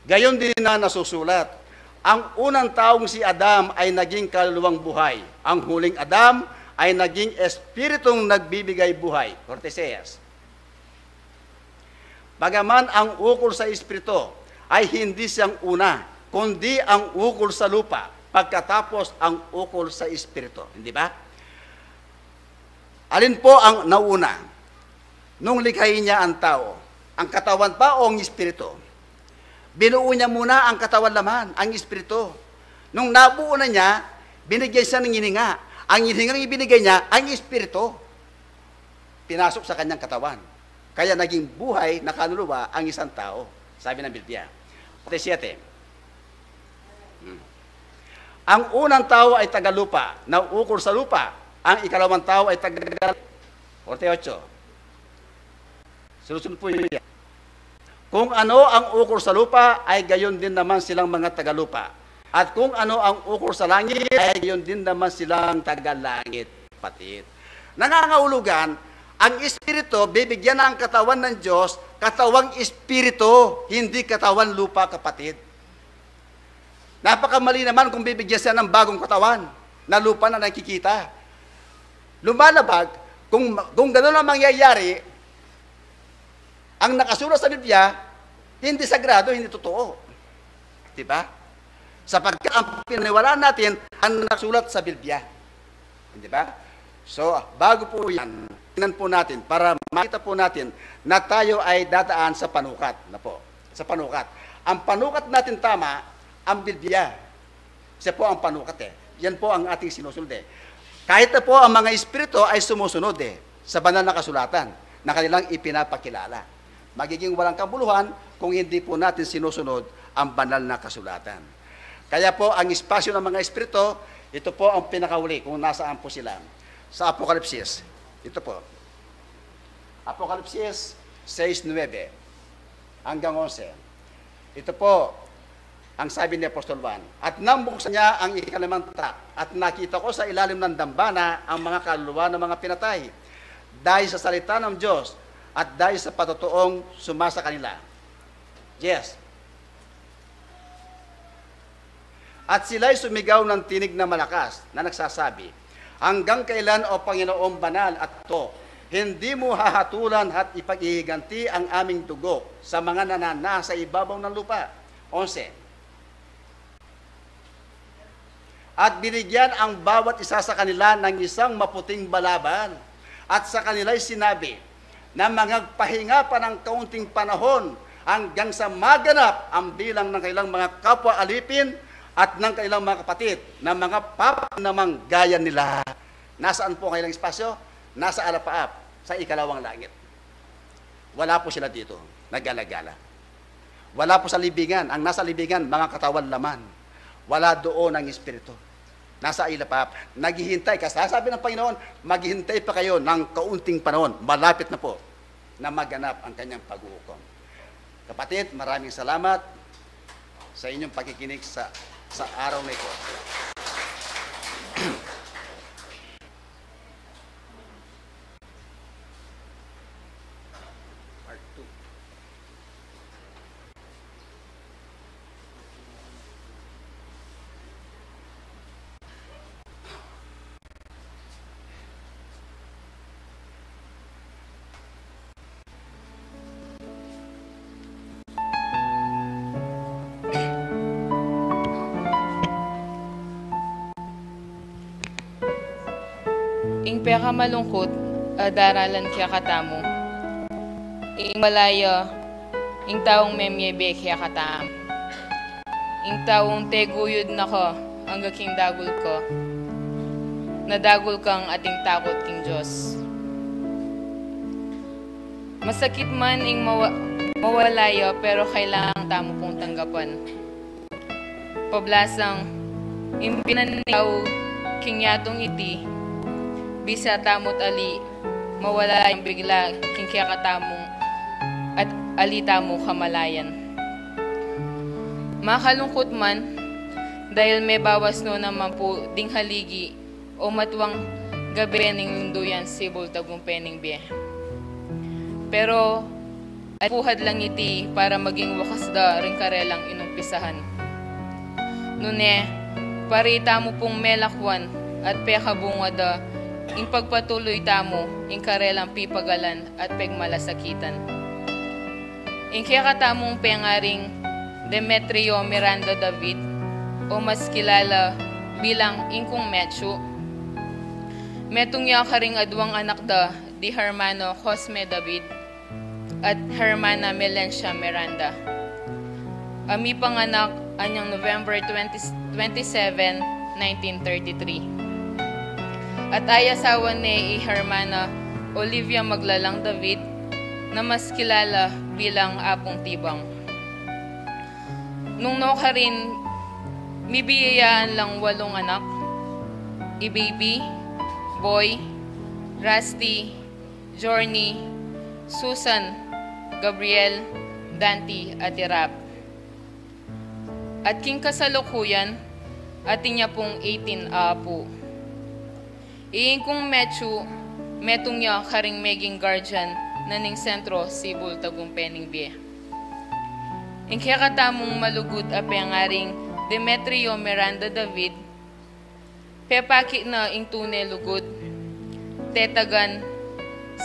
Gayon din na nasusulat, ang unang taong si Adam ay naging kaluluwang buhay. Ang huling Adam ay naging espiritong nagbibigay buhay. Forty-six. Bagaman ang ukol sa espiritu ay hindi siyang una, kundi ang ukol sa lupa, pagkatapos ang ukol sa espiritu. Hindi ba? Alin po ang nauna? Nung likhain niya ang tao, ang katawan pa o ang espiritu? Binuo niya muna ang katawan naman, ang espiritu. Nung nabuo na niya, binigyan siya ng hininga. Ang hiningang ibinigay niya, ang espiritu. Pinasok sa kanyang katawan. Kaya naging buhay na kaluluwa ang isang tao, sabi ng Biblia. Forty-seven. Hmm. Ang unang tao ay tagalupa, na ukol sa lupa. Ang ikalawang tao ay taga forty-eight. Sunod-sunod po yan. Kung ano ang ukol sa lupa, ay gayon din naman silang mga tagalupa. At kung ano ang ukol sa langit, ay gayon din naman silang tagalangit, kapatid. Nangangahulugan, ang Espiritu, bibigyan ng katawan ng Diyos, katawang espiritu, hindi katawan lupa, kapatid. Napakamali naman kung bibigyan siya ng bagong katawan na lupa na nakikita. Lumalabag, kung, kung ganun ang mangyayari, ang nakasulat sa Biblia, hindi sagrado, hindi totoo. Di ba? Sapagkat ang pinaniwalaan natin, ang nakasulat sa Biblia. Di ba? So, bago po yan, tingnan po natin para makita po natin na tayo ay dadaan sa panukat na po. Sa panukat. Ang panukat natin tama, ang Biblia. Siya po ang panukat eh. Yan po ang ating sinusunod eh. Kahit na po ang mga espiritu ay sumusunod eh sa banal na kasulatan na kanilang ipinapakilala. Magiging walang kabuluhan kung hindi po natin sinusunod ang banal na kasulatan. Kaya po, ang espasyo ng mga espiritu, ito po ang pinakahuli kung nasaan po sila. Sa Apokalipsis, ito po. Apokalipsis sais nuebe hanggang onse. Ito po ang sabi ni Apostol Juan. At nang buksan niya ang ikalimang tatak, at nakita ko sa ilalim ng dambana ang mga kaluluwa ng mga pinatay, dahil sa salita ng Diyos at dahil sa patotoong sumasa kanila. Yes. At sila'y sumigaw ng tinig na malakas na nagsasabi, "Hanggang kailan, O Panginoong banal at totoo, hindi mo hahatulan at ipaghihiganti ang aming dugo sa mga nananasa sa ibabaw ng lupa?" Onse. At binigyan ang bawat isa sa kanila ng isang maputing balabal. At sa kanila'y sinabi na magpahinga pa ng kaunting panahon hanggang sa maganap ang bilang ng kanilang mga kapwa alipin at ng kanilang mga kapatid na mga papa namang gaya nila. Nasaan po ang kanilang espasyo? Nasa alapaap, sa ikalawang langit. Wala po sila dito. Nagala-gala. Wala po sa libingan. Ang nasa libingan, mga katawan laman. Wala doon ang espiritu. Nasa alapaap. Naghihintay. Kasi sabi ng Panginoon, "Maghihintay pa kayo ng kaunting panahon. Malapit na po na maganap ang kanyang paghuhukom." Kapatid, maraming salamat sa inyong pakikinig sa, sa araw na ito. Part two. Ing pekamalungkut a daralan kekatamu, ing malaya, ing taung memie be kekatamu, ing taung teguyud na ka angga king dagul ka, na dagul kang ating takut king Dios. Masakit man ing mawa-, mawala ya, pero kailangan tamu pung tanggapan. Pablasang, ing bie na ning tau king yatung iti, bisa tamu't ali, mawala yang bigla king kekatamung at ali tamu kamalayan. Makalungkut man, dahil mebawas no naman pu ding haligi o matuang gabe ning lunduyan sibul tagumpe ning bie. Pero, apuhad lang iti para maging wakas da ring karelang inumpisahan. Nune, pari tamu pung melakwan at pekabunga da ing pagpatuloy tamu ing karelang pipagalan at pegmalasakitan. Ing kekatamung pengaring Demetrio Miranda David, o mas kilala bilang Ingkung Mechu, metung ya karing aduang anak da di Hermano Cosme David at Hermana Melencia Miranda, a mipanganak anyang November twenty, twenty-seven, nineteen thirty-three. At aya asawa ne i Hermana Olivia Maglalang David, na mas kilala bilang Apung Tibang. Nung nukarin, mibie ya lang walung anak, i Baby, Boy, Rusty, Journey, Susan, Gabriel, Dante, at i Rap. At king kasalukuyan, atin ya pung eighteen a apu. I Ingkung Mechu, metung ya karing meging guardian na ning sentro sibul tagumpe ning bie. Ing kekatamung malugud a pengaring Demetrio Miranda David, pepakit na ing tune lugud, tetagan,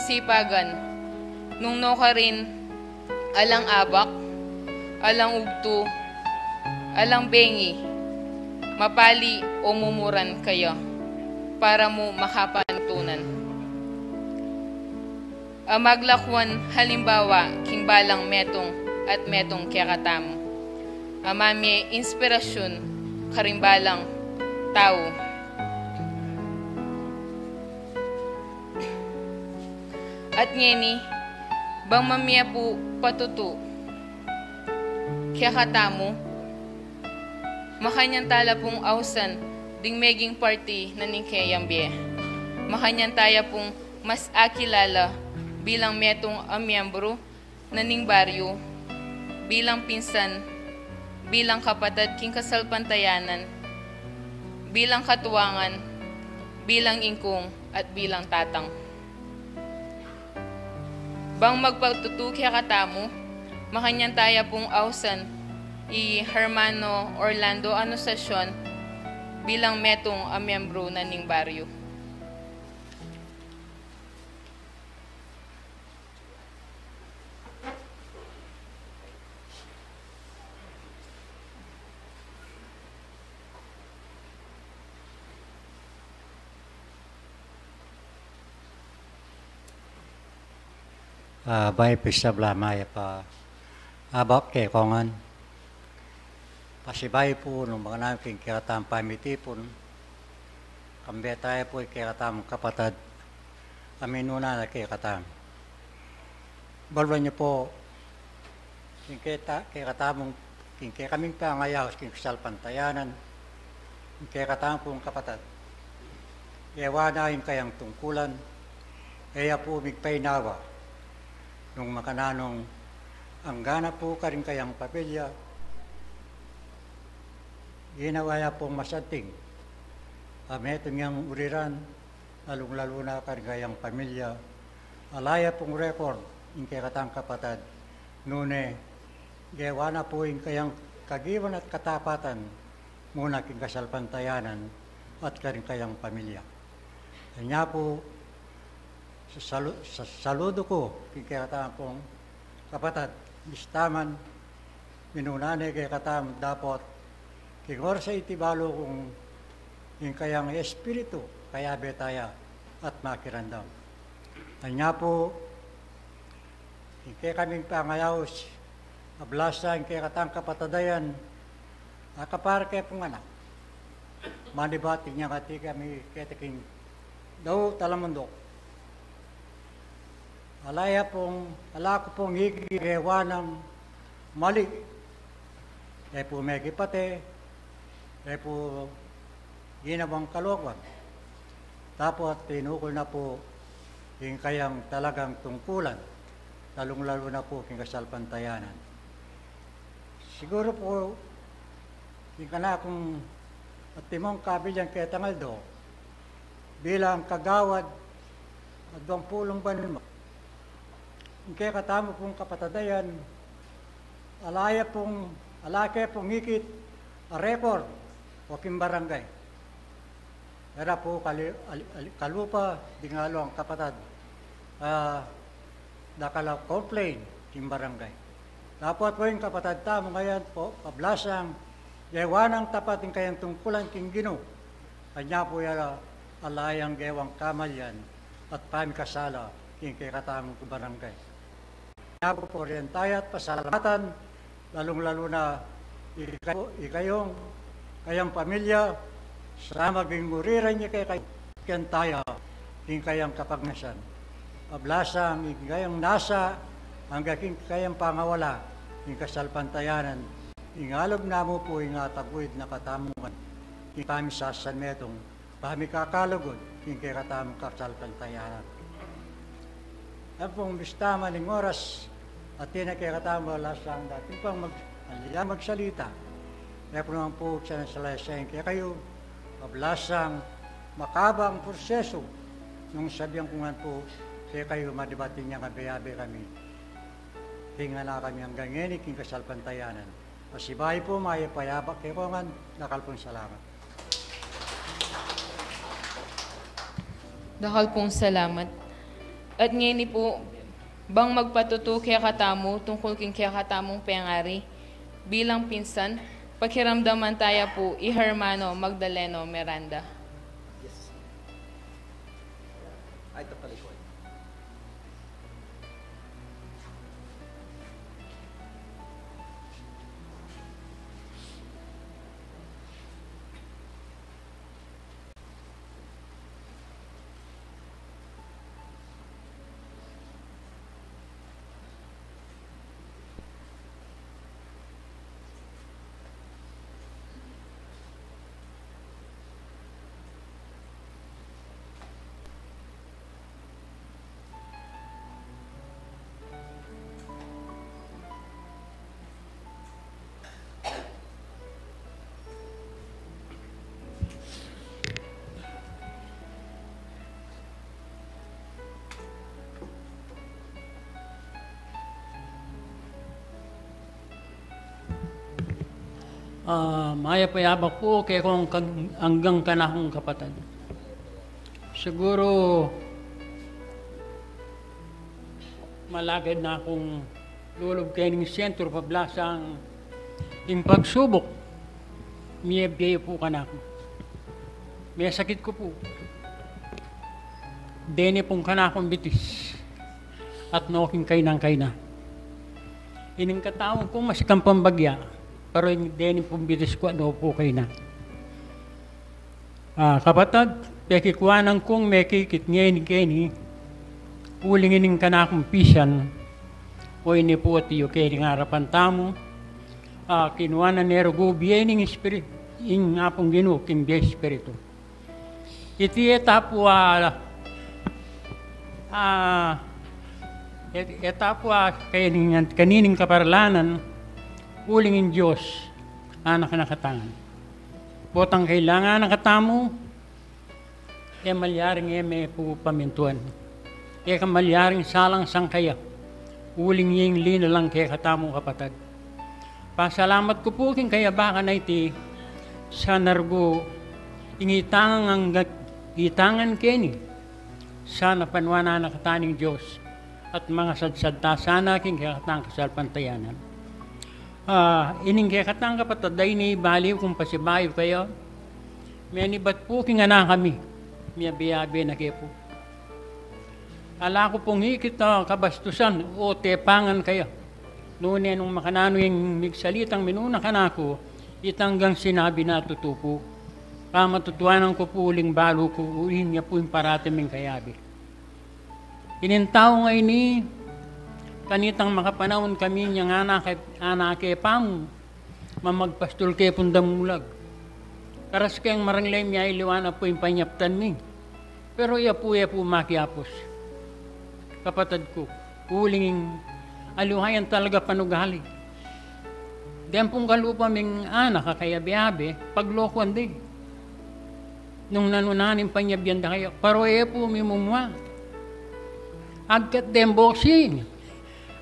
sipagan, nung nukarin, alang abak, alang ugtu, alang bengi, mapali o mumuran kaya, para mu makapantunan. A maglakwan halimbawa king balang metung at metung kekatamu, a mamie inspirasyun karing balang tau. At ngeni, bang mamie pu patutu kekatamu, makanyan tala pung ausan ding meging parti na ning keyang bie. Makanyan taya pung mas akilala bilang metung a miyembru na ning baryu, bilang pinsan, bilang kapatad king kasalpantayanan, bilang katuangan, bilang ingkung, at bilang tatang. Bang magpatutu kekatamu, makanyan taya pung ausan i Hermano Orlando Anunciacion bilang metung a miyembru na ning baryu. Ah, bai pisabla mayap a abak kekongan. Pasibayu pu nung makananu king kekatamung pamitipun, kambe taya pu ing kekatamung kapatad a minuna na kekatamu. Balu yu pu, ing keta-, kekatamung, ing kekaming pangayaus king kasalpantayanan, ing kekatamu pung kapatad, gewa na ing kayang tungkulan, e ya pu migpainawa nung makananung anggana pu karing kayang pamilya, ginawa ya pung masanting a metung yang uliran, lalung-lalu na karing kayang pamilya. Ala ya pung record ing kekatang kapatad, nune gewa na pu ing kayang kagiwan at katapatan muna king kasalpantayanan at karing kayang pamilya. Anya pu, sasalu-, sa-, saludu ku king kekatang pung kapatad, mistaman, minuna ne kekatamu dapot king oras a iti balu kung ing kayang espiritu kayabe taya at makiramdam. Anya pu, ing kekaming pangayaus, ablasa ing kekatang kapatad a yan, a kapara ke pung anak. manibat inyang atiu kami keti king dau talamunduk. Ala ya pung, ala ku pung ikit a gewa nang mali, e pu mekipate, e pu ginawang kalokuan. Dapot tinukul na pu ing kayang talagang tungkulan, lalung-lalu na pu king kasalpantayanan. Siguru pu, ing kanakung atimong kabilyang ketang aldo, bilang kagawad aduang pulung banua, ing kekatamu pung kapatad a yan, ala ya pung, ala ke pung ikit a record o king barangay. Era pu kali-, ali-, ali-, kalupa ding aluang kapatad, ah, dakal a complain king barangay. Dapot pu ing kapatad tamu ngeni pu, pablasang gewa nang tapat ing kayang tungkulan king Ginu, anya pu ya ala yang gewang kamalian at pamikasala king kekatamung barangay. Nya pu, purian taya at pasalamatan, lalung-lalu na ikayu, ikayung, kayang pamilya, sa maging muriran ya kekayu, ken taya, king kayang kapagnasan. Pablasang ing kayang nasa, angga king kayang pangawala, ing kasalpantayanan, ing alub na mu pu ing ataguyud na katamu ngan, ing pamisasanmetung, pamikakalugud king kekatamung kasalpantayanan. Ampong bista man ing oras, atin na kekatamu lasang dating pang mag-, alya magsalita. E ku naman pu sana salaysay kekayu, pablasang makabang prosesu, nung sabian ku ngan pu kekayu, manibat inyang abe-abe kami. King ala kami anggang ngeni king kasalpantayanan. Pasibayu pu, mayap a yabak kekongan, dakal pung salamat. Dakal pung salamat. At ngeni pu, bang magpatutu kekatamu tungkul king kekatamung pengari bilang pinsan, pakiramdaman taya pu i Hermano Magdaleno Miranda. Yes. Ay, ito pala ito. Ah, mayap a yabak pu kekong kang-, anggang kanakung kapatad. Siguru, malagad na kung lulub kening sentro pablasang ing pagsubuk, mie-, mie pu kanaku. Mesakit ku pu. Deni pung kanakung bitis. At no king kaina-kaina. Ining katawan kung masikan pang bagya, pero ing deni pung bitis ku, no pu kaina. Ah, kapatad, pekikuanan kung mekikit ngeni keni, uling ining kanakung pisan, o ini pu atiu keni king arapan tamu, ah, kinuanan ne rugu bie ning Espiri-, ing Apung Ginu king bie Espiritu. Iti e ta pu a, ah, e-, e ta pu a kanining, kanining kaparalanan, uling ing Dios, anak na katamu. Potang kailangan na katamu, e malyaring e me pu pamintuan. E ka malyaring salang sangkaya. Uling ing linalang kekatamung kapatad. Pasalamat ku pu king kayabakan a iti, sana rugu ing itangan, itangan keni. Sana panuanan na kata ning Dios. At mangasadsad ta sana king kekatang kasalpantayanan. Ah, ining kekatang kapatad a ini, bali kung pasibayu kaya, menibat pu king anak a mi, miyabe-abe na ke pu. Ala ku pung ikit a kabastusan o tepangan kaya. Nune nung makananu ing migsalitang minuna kanaku, itang anggang sinabi na tutu pu. Pamatutuanan ku pu uling balu ku, uling ya pu ing parati ming kayabe. Ining tau ngeni, kanitang makapanaun kami inyang anak, anak e pa mu, mamagpastul ke pung damulag. Karas keng marangle, miyaliwa na pu ing panyaptan mi. Pero iya pu, iya pu makiapus. Kapatad ku, uling aliwa yang talaga panugali. Deng pung kalupa ming anak a kayabe-yabe, paglokuan de. Nung nanu na ning panyabyan da kaya, pero e pu mimumua. Agkat deng boxing,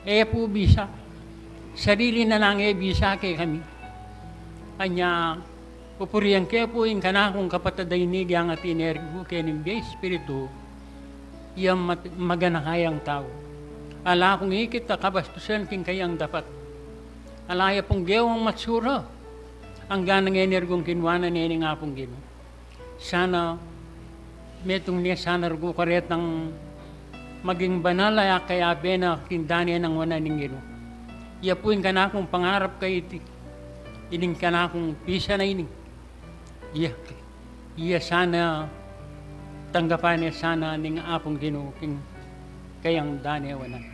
e pu bisa. Sarili na nang e bisa kekami. Anya, pupurian ke pu ing kanakung kapatad a ini, gayang atin e rin ku keni ning bie espiritu, iya mat-, maganaka yang tau. Ala kung ikit a kabastusan king kayang dapat. Ala ya pung gewang matsura. Anggang e ne rin kung kinuanan ne ning Apung Ginu. Sana, metung ne sana rugu karetang maging banal a kayabe na king dane nang wanan ning Ginu. Iya pu ing kanakung pangarap kaiti, ining kanakung pisa na ini. Iya, iya sana tanggapan ne sana ning Apung Ginu king kayang dane wanan.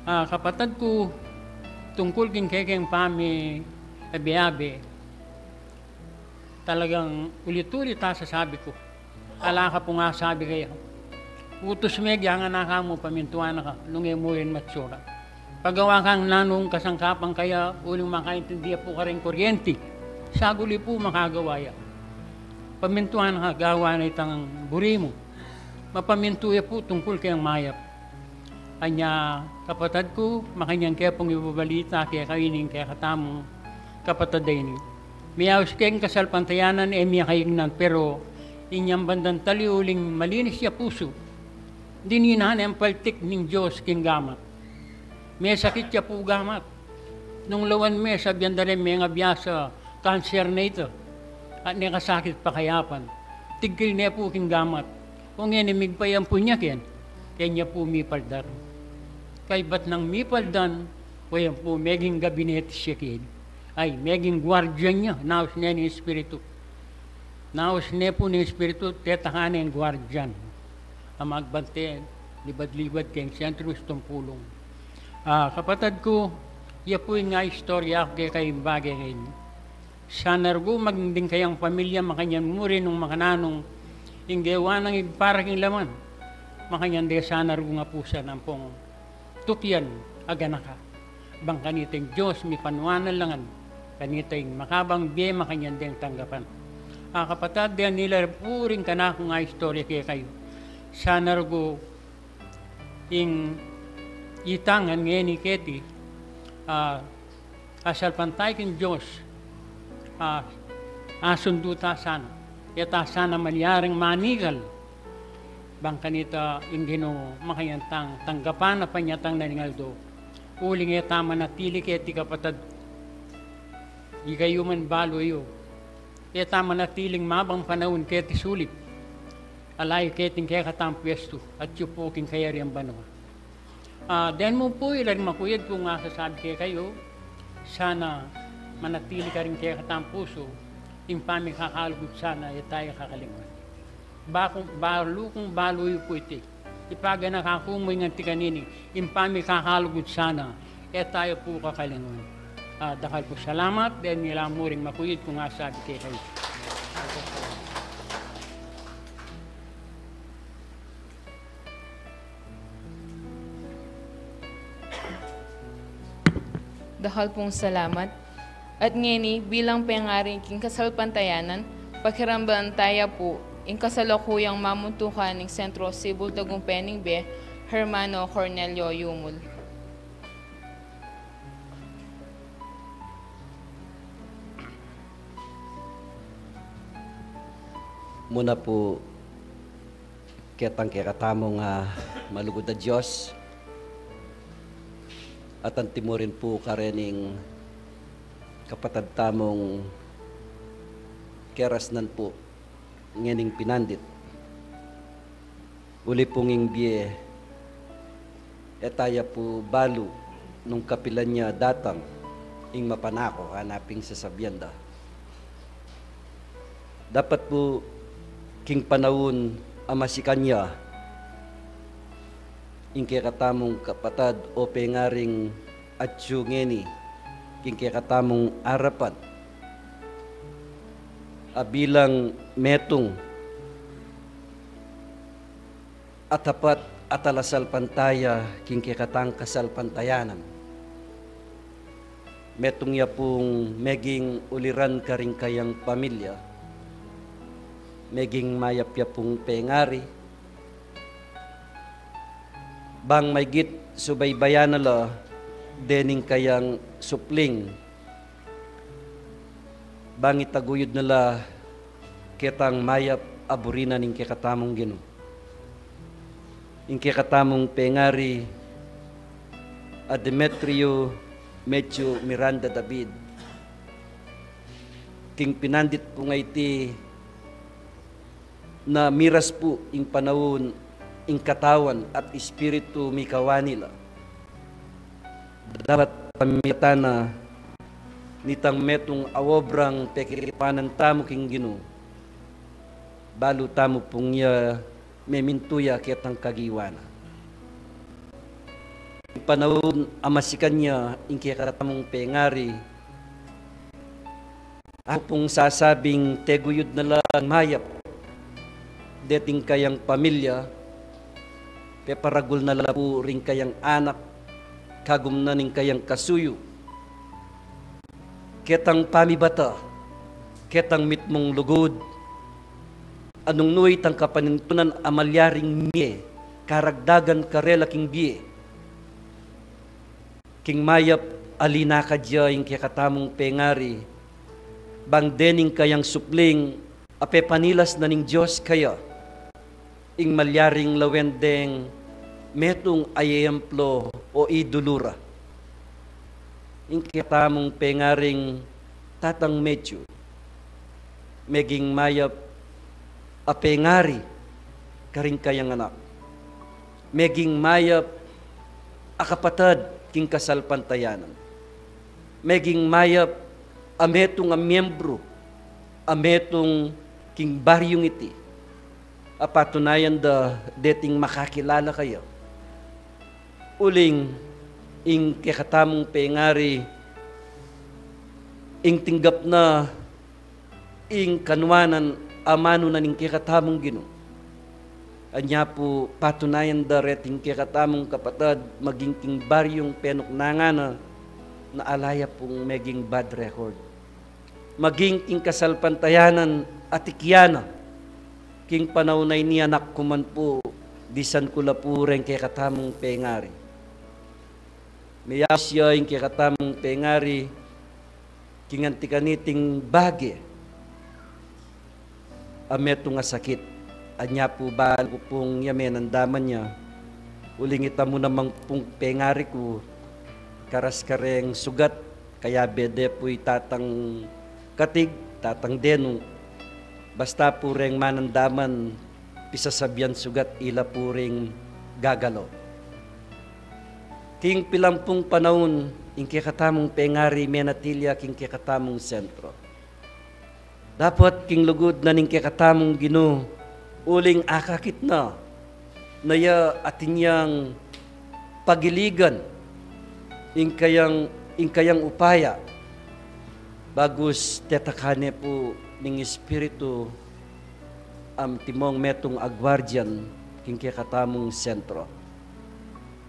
Ah, kapatad ku, tungkul king kekeng pami abe-abe, talagang ulit-ulit a sasabi ku. Ala ka pung asabi kaya, utus me, giyang anak mu, pamintuan na ka, nung e mu rin matsura. Pagawa kang nanung kasangkapan kaya, uling makaintindi ya pu karing kuryenti. Saguli pu makagawa ya. Pamintuan na ka, gawa na itang buri mu. Mapamintu ya pu tungkul keng mayap. Anya, kapatad ku, makanyan ke pung ibabalita kekayu ining kekatamung kapatad a ini. Miyaus keng kasalpantayanan, e miyakaignan, pero inyang bandang tali uling malinis ya pusu, dininan ne ing paltik ning Dios king gamat. Mesakit ya pu gamat. Nung lawan me, sabian da ring mengabiasa, kanser na ita. At ne kasakit pakayapan. Tigil ne pu king gamat. O ngeni migpayampun ya ken, kenya pu mipaldan. Kaybat nang mipaldan, o yan pu meging gabinetis ya ken. Ay, meging guardian ya, naus ne ning Espiritu. Naus ne pu ning Espiritu, tetakan ne ing guardian a magbante, libad-libad keng sentro, istung pulung. Ah, kapatad ku, ya pu ing istorya ku kekayu king bage ngeni. Sana rugu maging ding kayang pamilya makanyan mu rin nung makananung ing gewa nang ibpa ra king laman. Makanyan de sana rugu nga pusan ampong tukian a ganaka. Bang kanita ing Dios mipanuan na la ngan, kanita ing makabang bie makanyan deng tanggapan. A kapatad, deng nila pu ring kanakung istorya kekayu. Sana rugu ing itangan ngeni keti, ah, asalpantay king Dios, ah, asundu ta sana. E ta sana malyaring manikal. Bang kanita ing Ginu makanyan tang tanggapan a panyatang na ning aldo. Uling e ta manatili keti kapatad. Ikayu man balu yu. E ta manatiling mabang panaun keti sulip. Ala yu keting kekatang pwestu, atyu pu king kayarian banua. Ah, deng mu pu ila ring makuyad kung asasabi kekayu, sana manatili karing kekatang pusu, ing pamikakalugud sana e ta ya kakalinguan. Bakung, balu kung balu yu pu iti. Ipaganaka ku mu ing anti kanini, ing pamikakalugud sana, e ta ya pu kakalinguan. Ah, dakal pung salamat, deng nila mu ring makuyad kung asabi kekayu. Dakal pung salamat. At ngeni, bilang pengari king kasalpantayanan, pakiramdaman ta ya pu ing kasalukuyang mamuntukan ning Sentro Sibul Tagumpay ning Bie, Hermano Cornelio Yumul. Muna pu, ketang kekatamung, ah, malugud a Dios, at antimurin pu karening kapatad tamung kerasnan pu ngening pinandit. Uli pu ing bie, e ta ya pu balu nung kapilan ya datang ing mapanako, ana pin sasabian da. Dapat pu king panaun a masikan ya, ing kekatamung kapatad o pengaring atyu ngeni king kekatamung arapan a bilang metung a tapat a talasalpantaya king kekatang kasalpantayanan. Metung ya pung meging uliran karing kayang pamilya, meging mayap ya pung pengari, bang maygit subaybayan na la dening kayang supling, bang itaguyud na la ketang mayap a buri na ning kekatamung Ginu. Ing kekatamung pengari a Demetrio Mechu Miranda David, king pinandit pu nga iti, na miras pu ing panaun, ing katawan at espiritu mikawani la. Dapat pamilatan na nitang metung a obrang pekilipanan tamu king Ginu, balu tamu pung ya memintu ya ketang kagiwa na. Ing panaun a masikan ya ing kekatamung pengari, aku pung sasabing teguyud na la mayap deting kayang pamilya, peparagul na la pu ring kayang anak, kagum na ning kayang kasuyu. Ketang pamibata, ketang mitmung lugud, anung nu itang kapanintunan a malyaring mie karagdagan karela king bie. King mayap a linakad ya ing kekatamung pengari, bang dening kayang supling a pepanilas na ning Dios kaya, ing malyaring lawen deng metung a ehemplo o idulu ra. Ing kekatamung pengaring Tatang Mechu, meging mayap a pengari karing kayang anak, meging mayap a kapatad king kasalpantayanan, meging mayap a metung a miyembru a metung king baryung iti, a patunayan da deting makakilala kaya. Uling ing kekatamung pengari, ing tinggap na ing kanuanan amanu na ning kekatamung Ginu. Anya pu patunayan da reting kekatamung kapatad maging king baryung penuknangan na, na ala ya pung meging bad record. Maging king kasalpantayanan a tikyan na, king panaun a ini anak ku man pu, disan ku la pu reng kekatamung pengari. Meyaus ya ing kekatamung pengari, king anti kaniting bage a metung a sakit. Anya pu balu ku pung ya menandaman ya. Uling ita mu namang pung pengari ku, karas kareng sugat, kayabe de pu i Tatang Katig, Tatang Denu, basta pu reng manandaman, pisasabian sugat ila pu ring gagalo. King pilampung panaun, ing kekatamung pengari menatili ya king kekatamung sentro. Dapat king lugud na ning kekatamung Ginu, uling akakit na, na ya atin yang pagiligan ing kayang, ing kayang upaya, bagus tetakan ne pu ning Espiritu antimong metung a guardian king kekatamung sentro.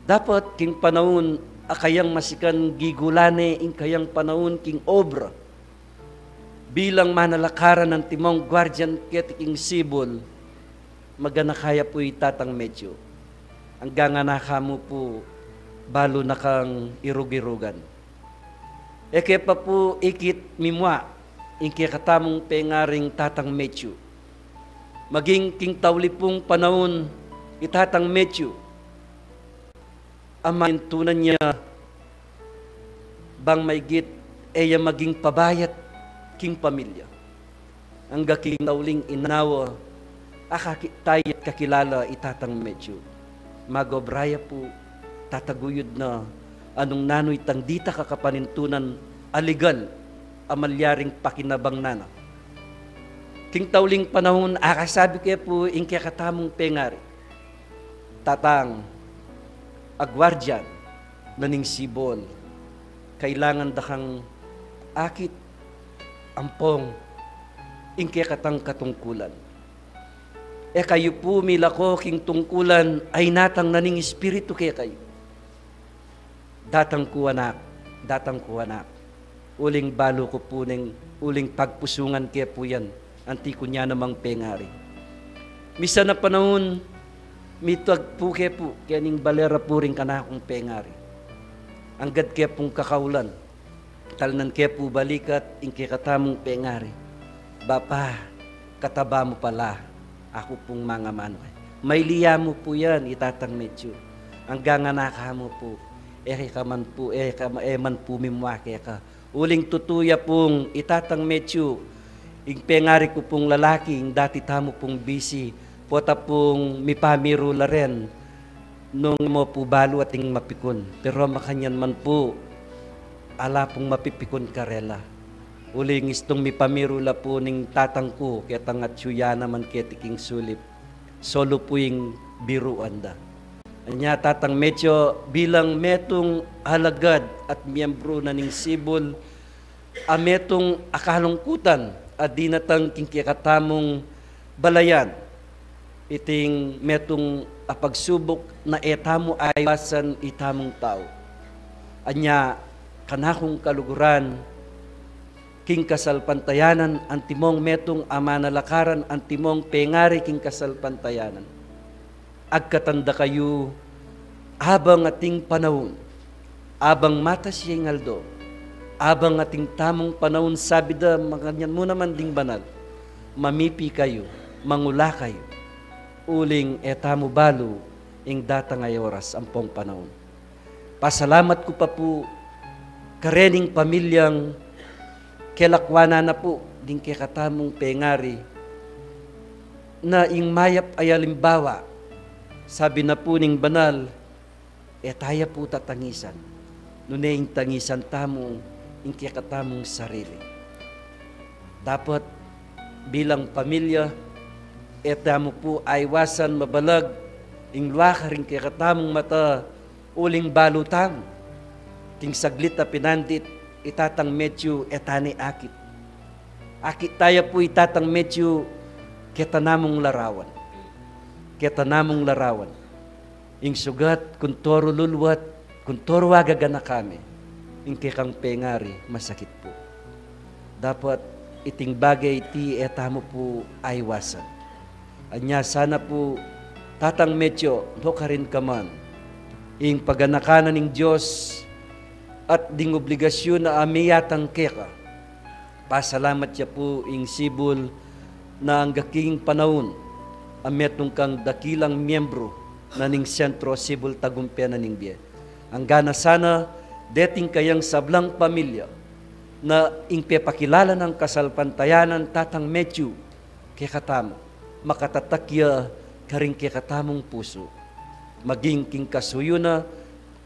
Dapat king panaun a kayang masikan gigulan ne ing kayang panaun king obra bilang manalakaran antimong guardian keti king sibul, maganaka ya pu i Tatang Mechu. Anggang anaka mu pu, balu na kang irug-irugan. E ke pa pu ikit mimua ing kekatamung pengaring Tatang Mechu. Maging king tauli pung panaun i Tatang Mechu, a maintunan ya bang maygit e ya maging pabayat king pamilya. Angga king nauling inawa, akakit taya at kakilala i Tatang Mechu. Magobra ya pu, tataguyud na anung nanu itang ditak a kapanintunan a ligal a malyaring pakinabang nana. King tauling panaun, akasabi ke pu ing kekatamung pengari, tatang, aguardian na ning sibol, kailangan da kang akit ampong ing kekatang katungkulan. E kayu pu milako king tungkulan a inatang na ning Espiritu kekayu. Datang ku, anak, datang ku, anak. Uling balu ku pu neng uling pagpusungan ke pu yan, anti ku nya namang pengari. Misan a panaun, mitag pu ke pu, kening balera pu ring kanakung pengari. Anggad ke pung kakaulan, talnan ke pu balikat ing kekatamung pengari. Bapa, kataba mu pala, aku pung mangamanu kaya. Mailiya mu pu yan, i Tatang Metyu. Anggang anak mu pu, e ka man pu, e ka, e man pu mimua keka. Uling tutu ya pung i Tatang Metyu, ing pengari ku pung lalaki, ing dati tamu pung bisi, pota pung mipamiru la ren, nung mo pu balu ating mapikun. Pero makanyan man pu, ala pung mapipikun karela. Uling istung mipamiru la pu ning tatang ku, ketang atyu ya naman keti king sulip. Solo pu ing biruan da. Anya Tatang Metyu, bilang metung alagad at miyembru na ning sibul, a metung a kalungkutan a dinatang king kekatamung balayan, iting metung a pagsubuk na e tamu aiwasan itamung tau. Anya, kanakung kaluguran, king kasalpantayanan, antimong metung a manalakaran, antimong pengari king kasalpantayanan. Agkatan da kayu, abang ating panaun, abang matas ya ing aldo, abang ating tamung panaun, sabi da, makanyan mu naman ding banal, mamipi kayu, mangula kayu, uling e tamu balu ing datang a oras ampong panaun. Pasalamat ku pa pu karening pamilyang kelakwanan na pu ding kekatamung pengari, na ing mayap a alimbawa, sabi na pu ning banal, e taya pu tatangisan, nune ing tangisan tamu ing kekatamung sarili. Dapat bilang pamilya, e tamu pu aiwasan mabalag ing luaka ring kekatamung mata, uling balu tamu. King saglit a pinandit, i Tatang Metyu e tane akit. Akit taya pu i Tatang Metyu, keta namung larawan. Keta namung larawan. Ing sugat, kuntoru luluat, kuntoru agaganaka me, ing kekang pengari, masakit pu. Dapat iting bage iti e tamu pu aiwasan. Anya sana pu, Tatang Metyu, nukarin ka man, ing paganakan na ning Dios at ding obligasyun a miyatang keka. Pasalamat ya pu ing sibul na angga king panaun a metung kang dakilang miyembru na ning Sentro Sibul Tagumpe na ning Bie. Angga na sana deting kayang sablang pamilya na ing pepakilala nang kasalpantayanan, Tatang Metyu, kekatamu, makatatak ya karing kekatamung pusu. Maging king kasuyu na,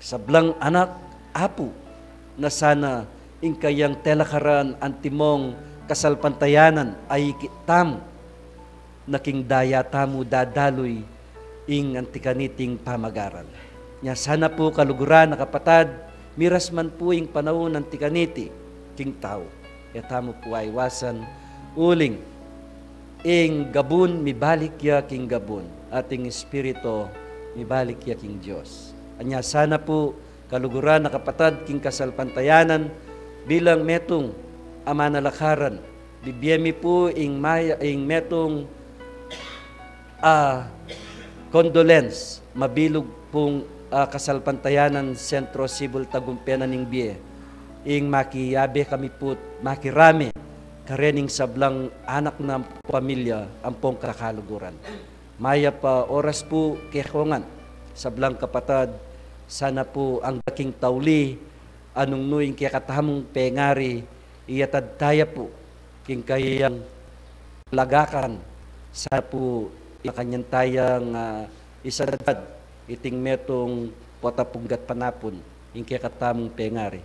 sablang anak, apu, na sana ing kayang telakaran antimong kasalpantayanan a ikit tamu, na king daya tamu dadaluy ing anti kaniting pamagaran. Nya sana pu kaluguran a kapatad, miras man pu ing panaun anti kaniti king tau, e tamu pu aiwasan, uling ing gabun mibalik ya king gabun, at ing espiritu mibalik ya king Dios. Anya sana pu kaluguran a kapatad king kasalpantayanan, bilang metung a manalakaran, bibie mi pu ing maya, ing metung a condolence, mabilug pung, ah, kasalpantayanan Sentro Sibul Tagumpe na ning Bie, ing makiabe kami put makirame karening sablang anak na pamilya ampong kakaluguran. Mayap a oras pu kekongan, sablang kapatad, sana pu angga king tauli, a nung nu ing kekatamung pengari, iyatad taya pu king kayang lagakan, sana pu makanyan tayang, ah, isadad iting metung pota punggat panapun ing kekatamung pengari.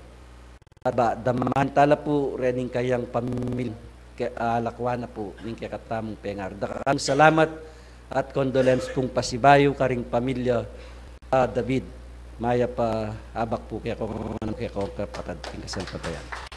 At ba, damanan tala pu rening kayang pamilya, ke, alakwan na pu ning kekatamung pengaral. Dakal a salamat at condolence pung pasibayu karing pamilya a David. Mayap a abak pu keko, keko kapatad king kasalpantayanan.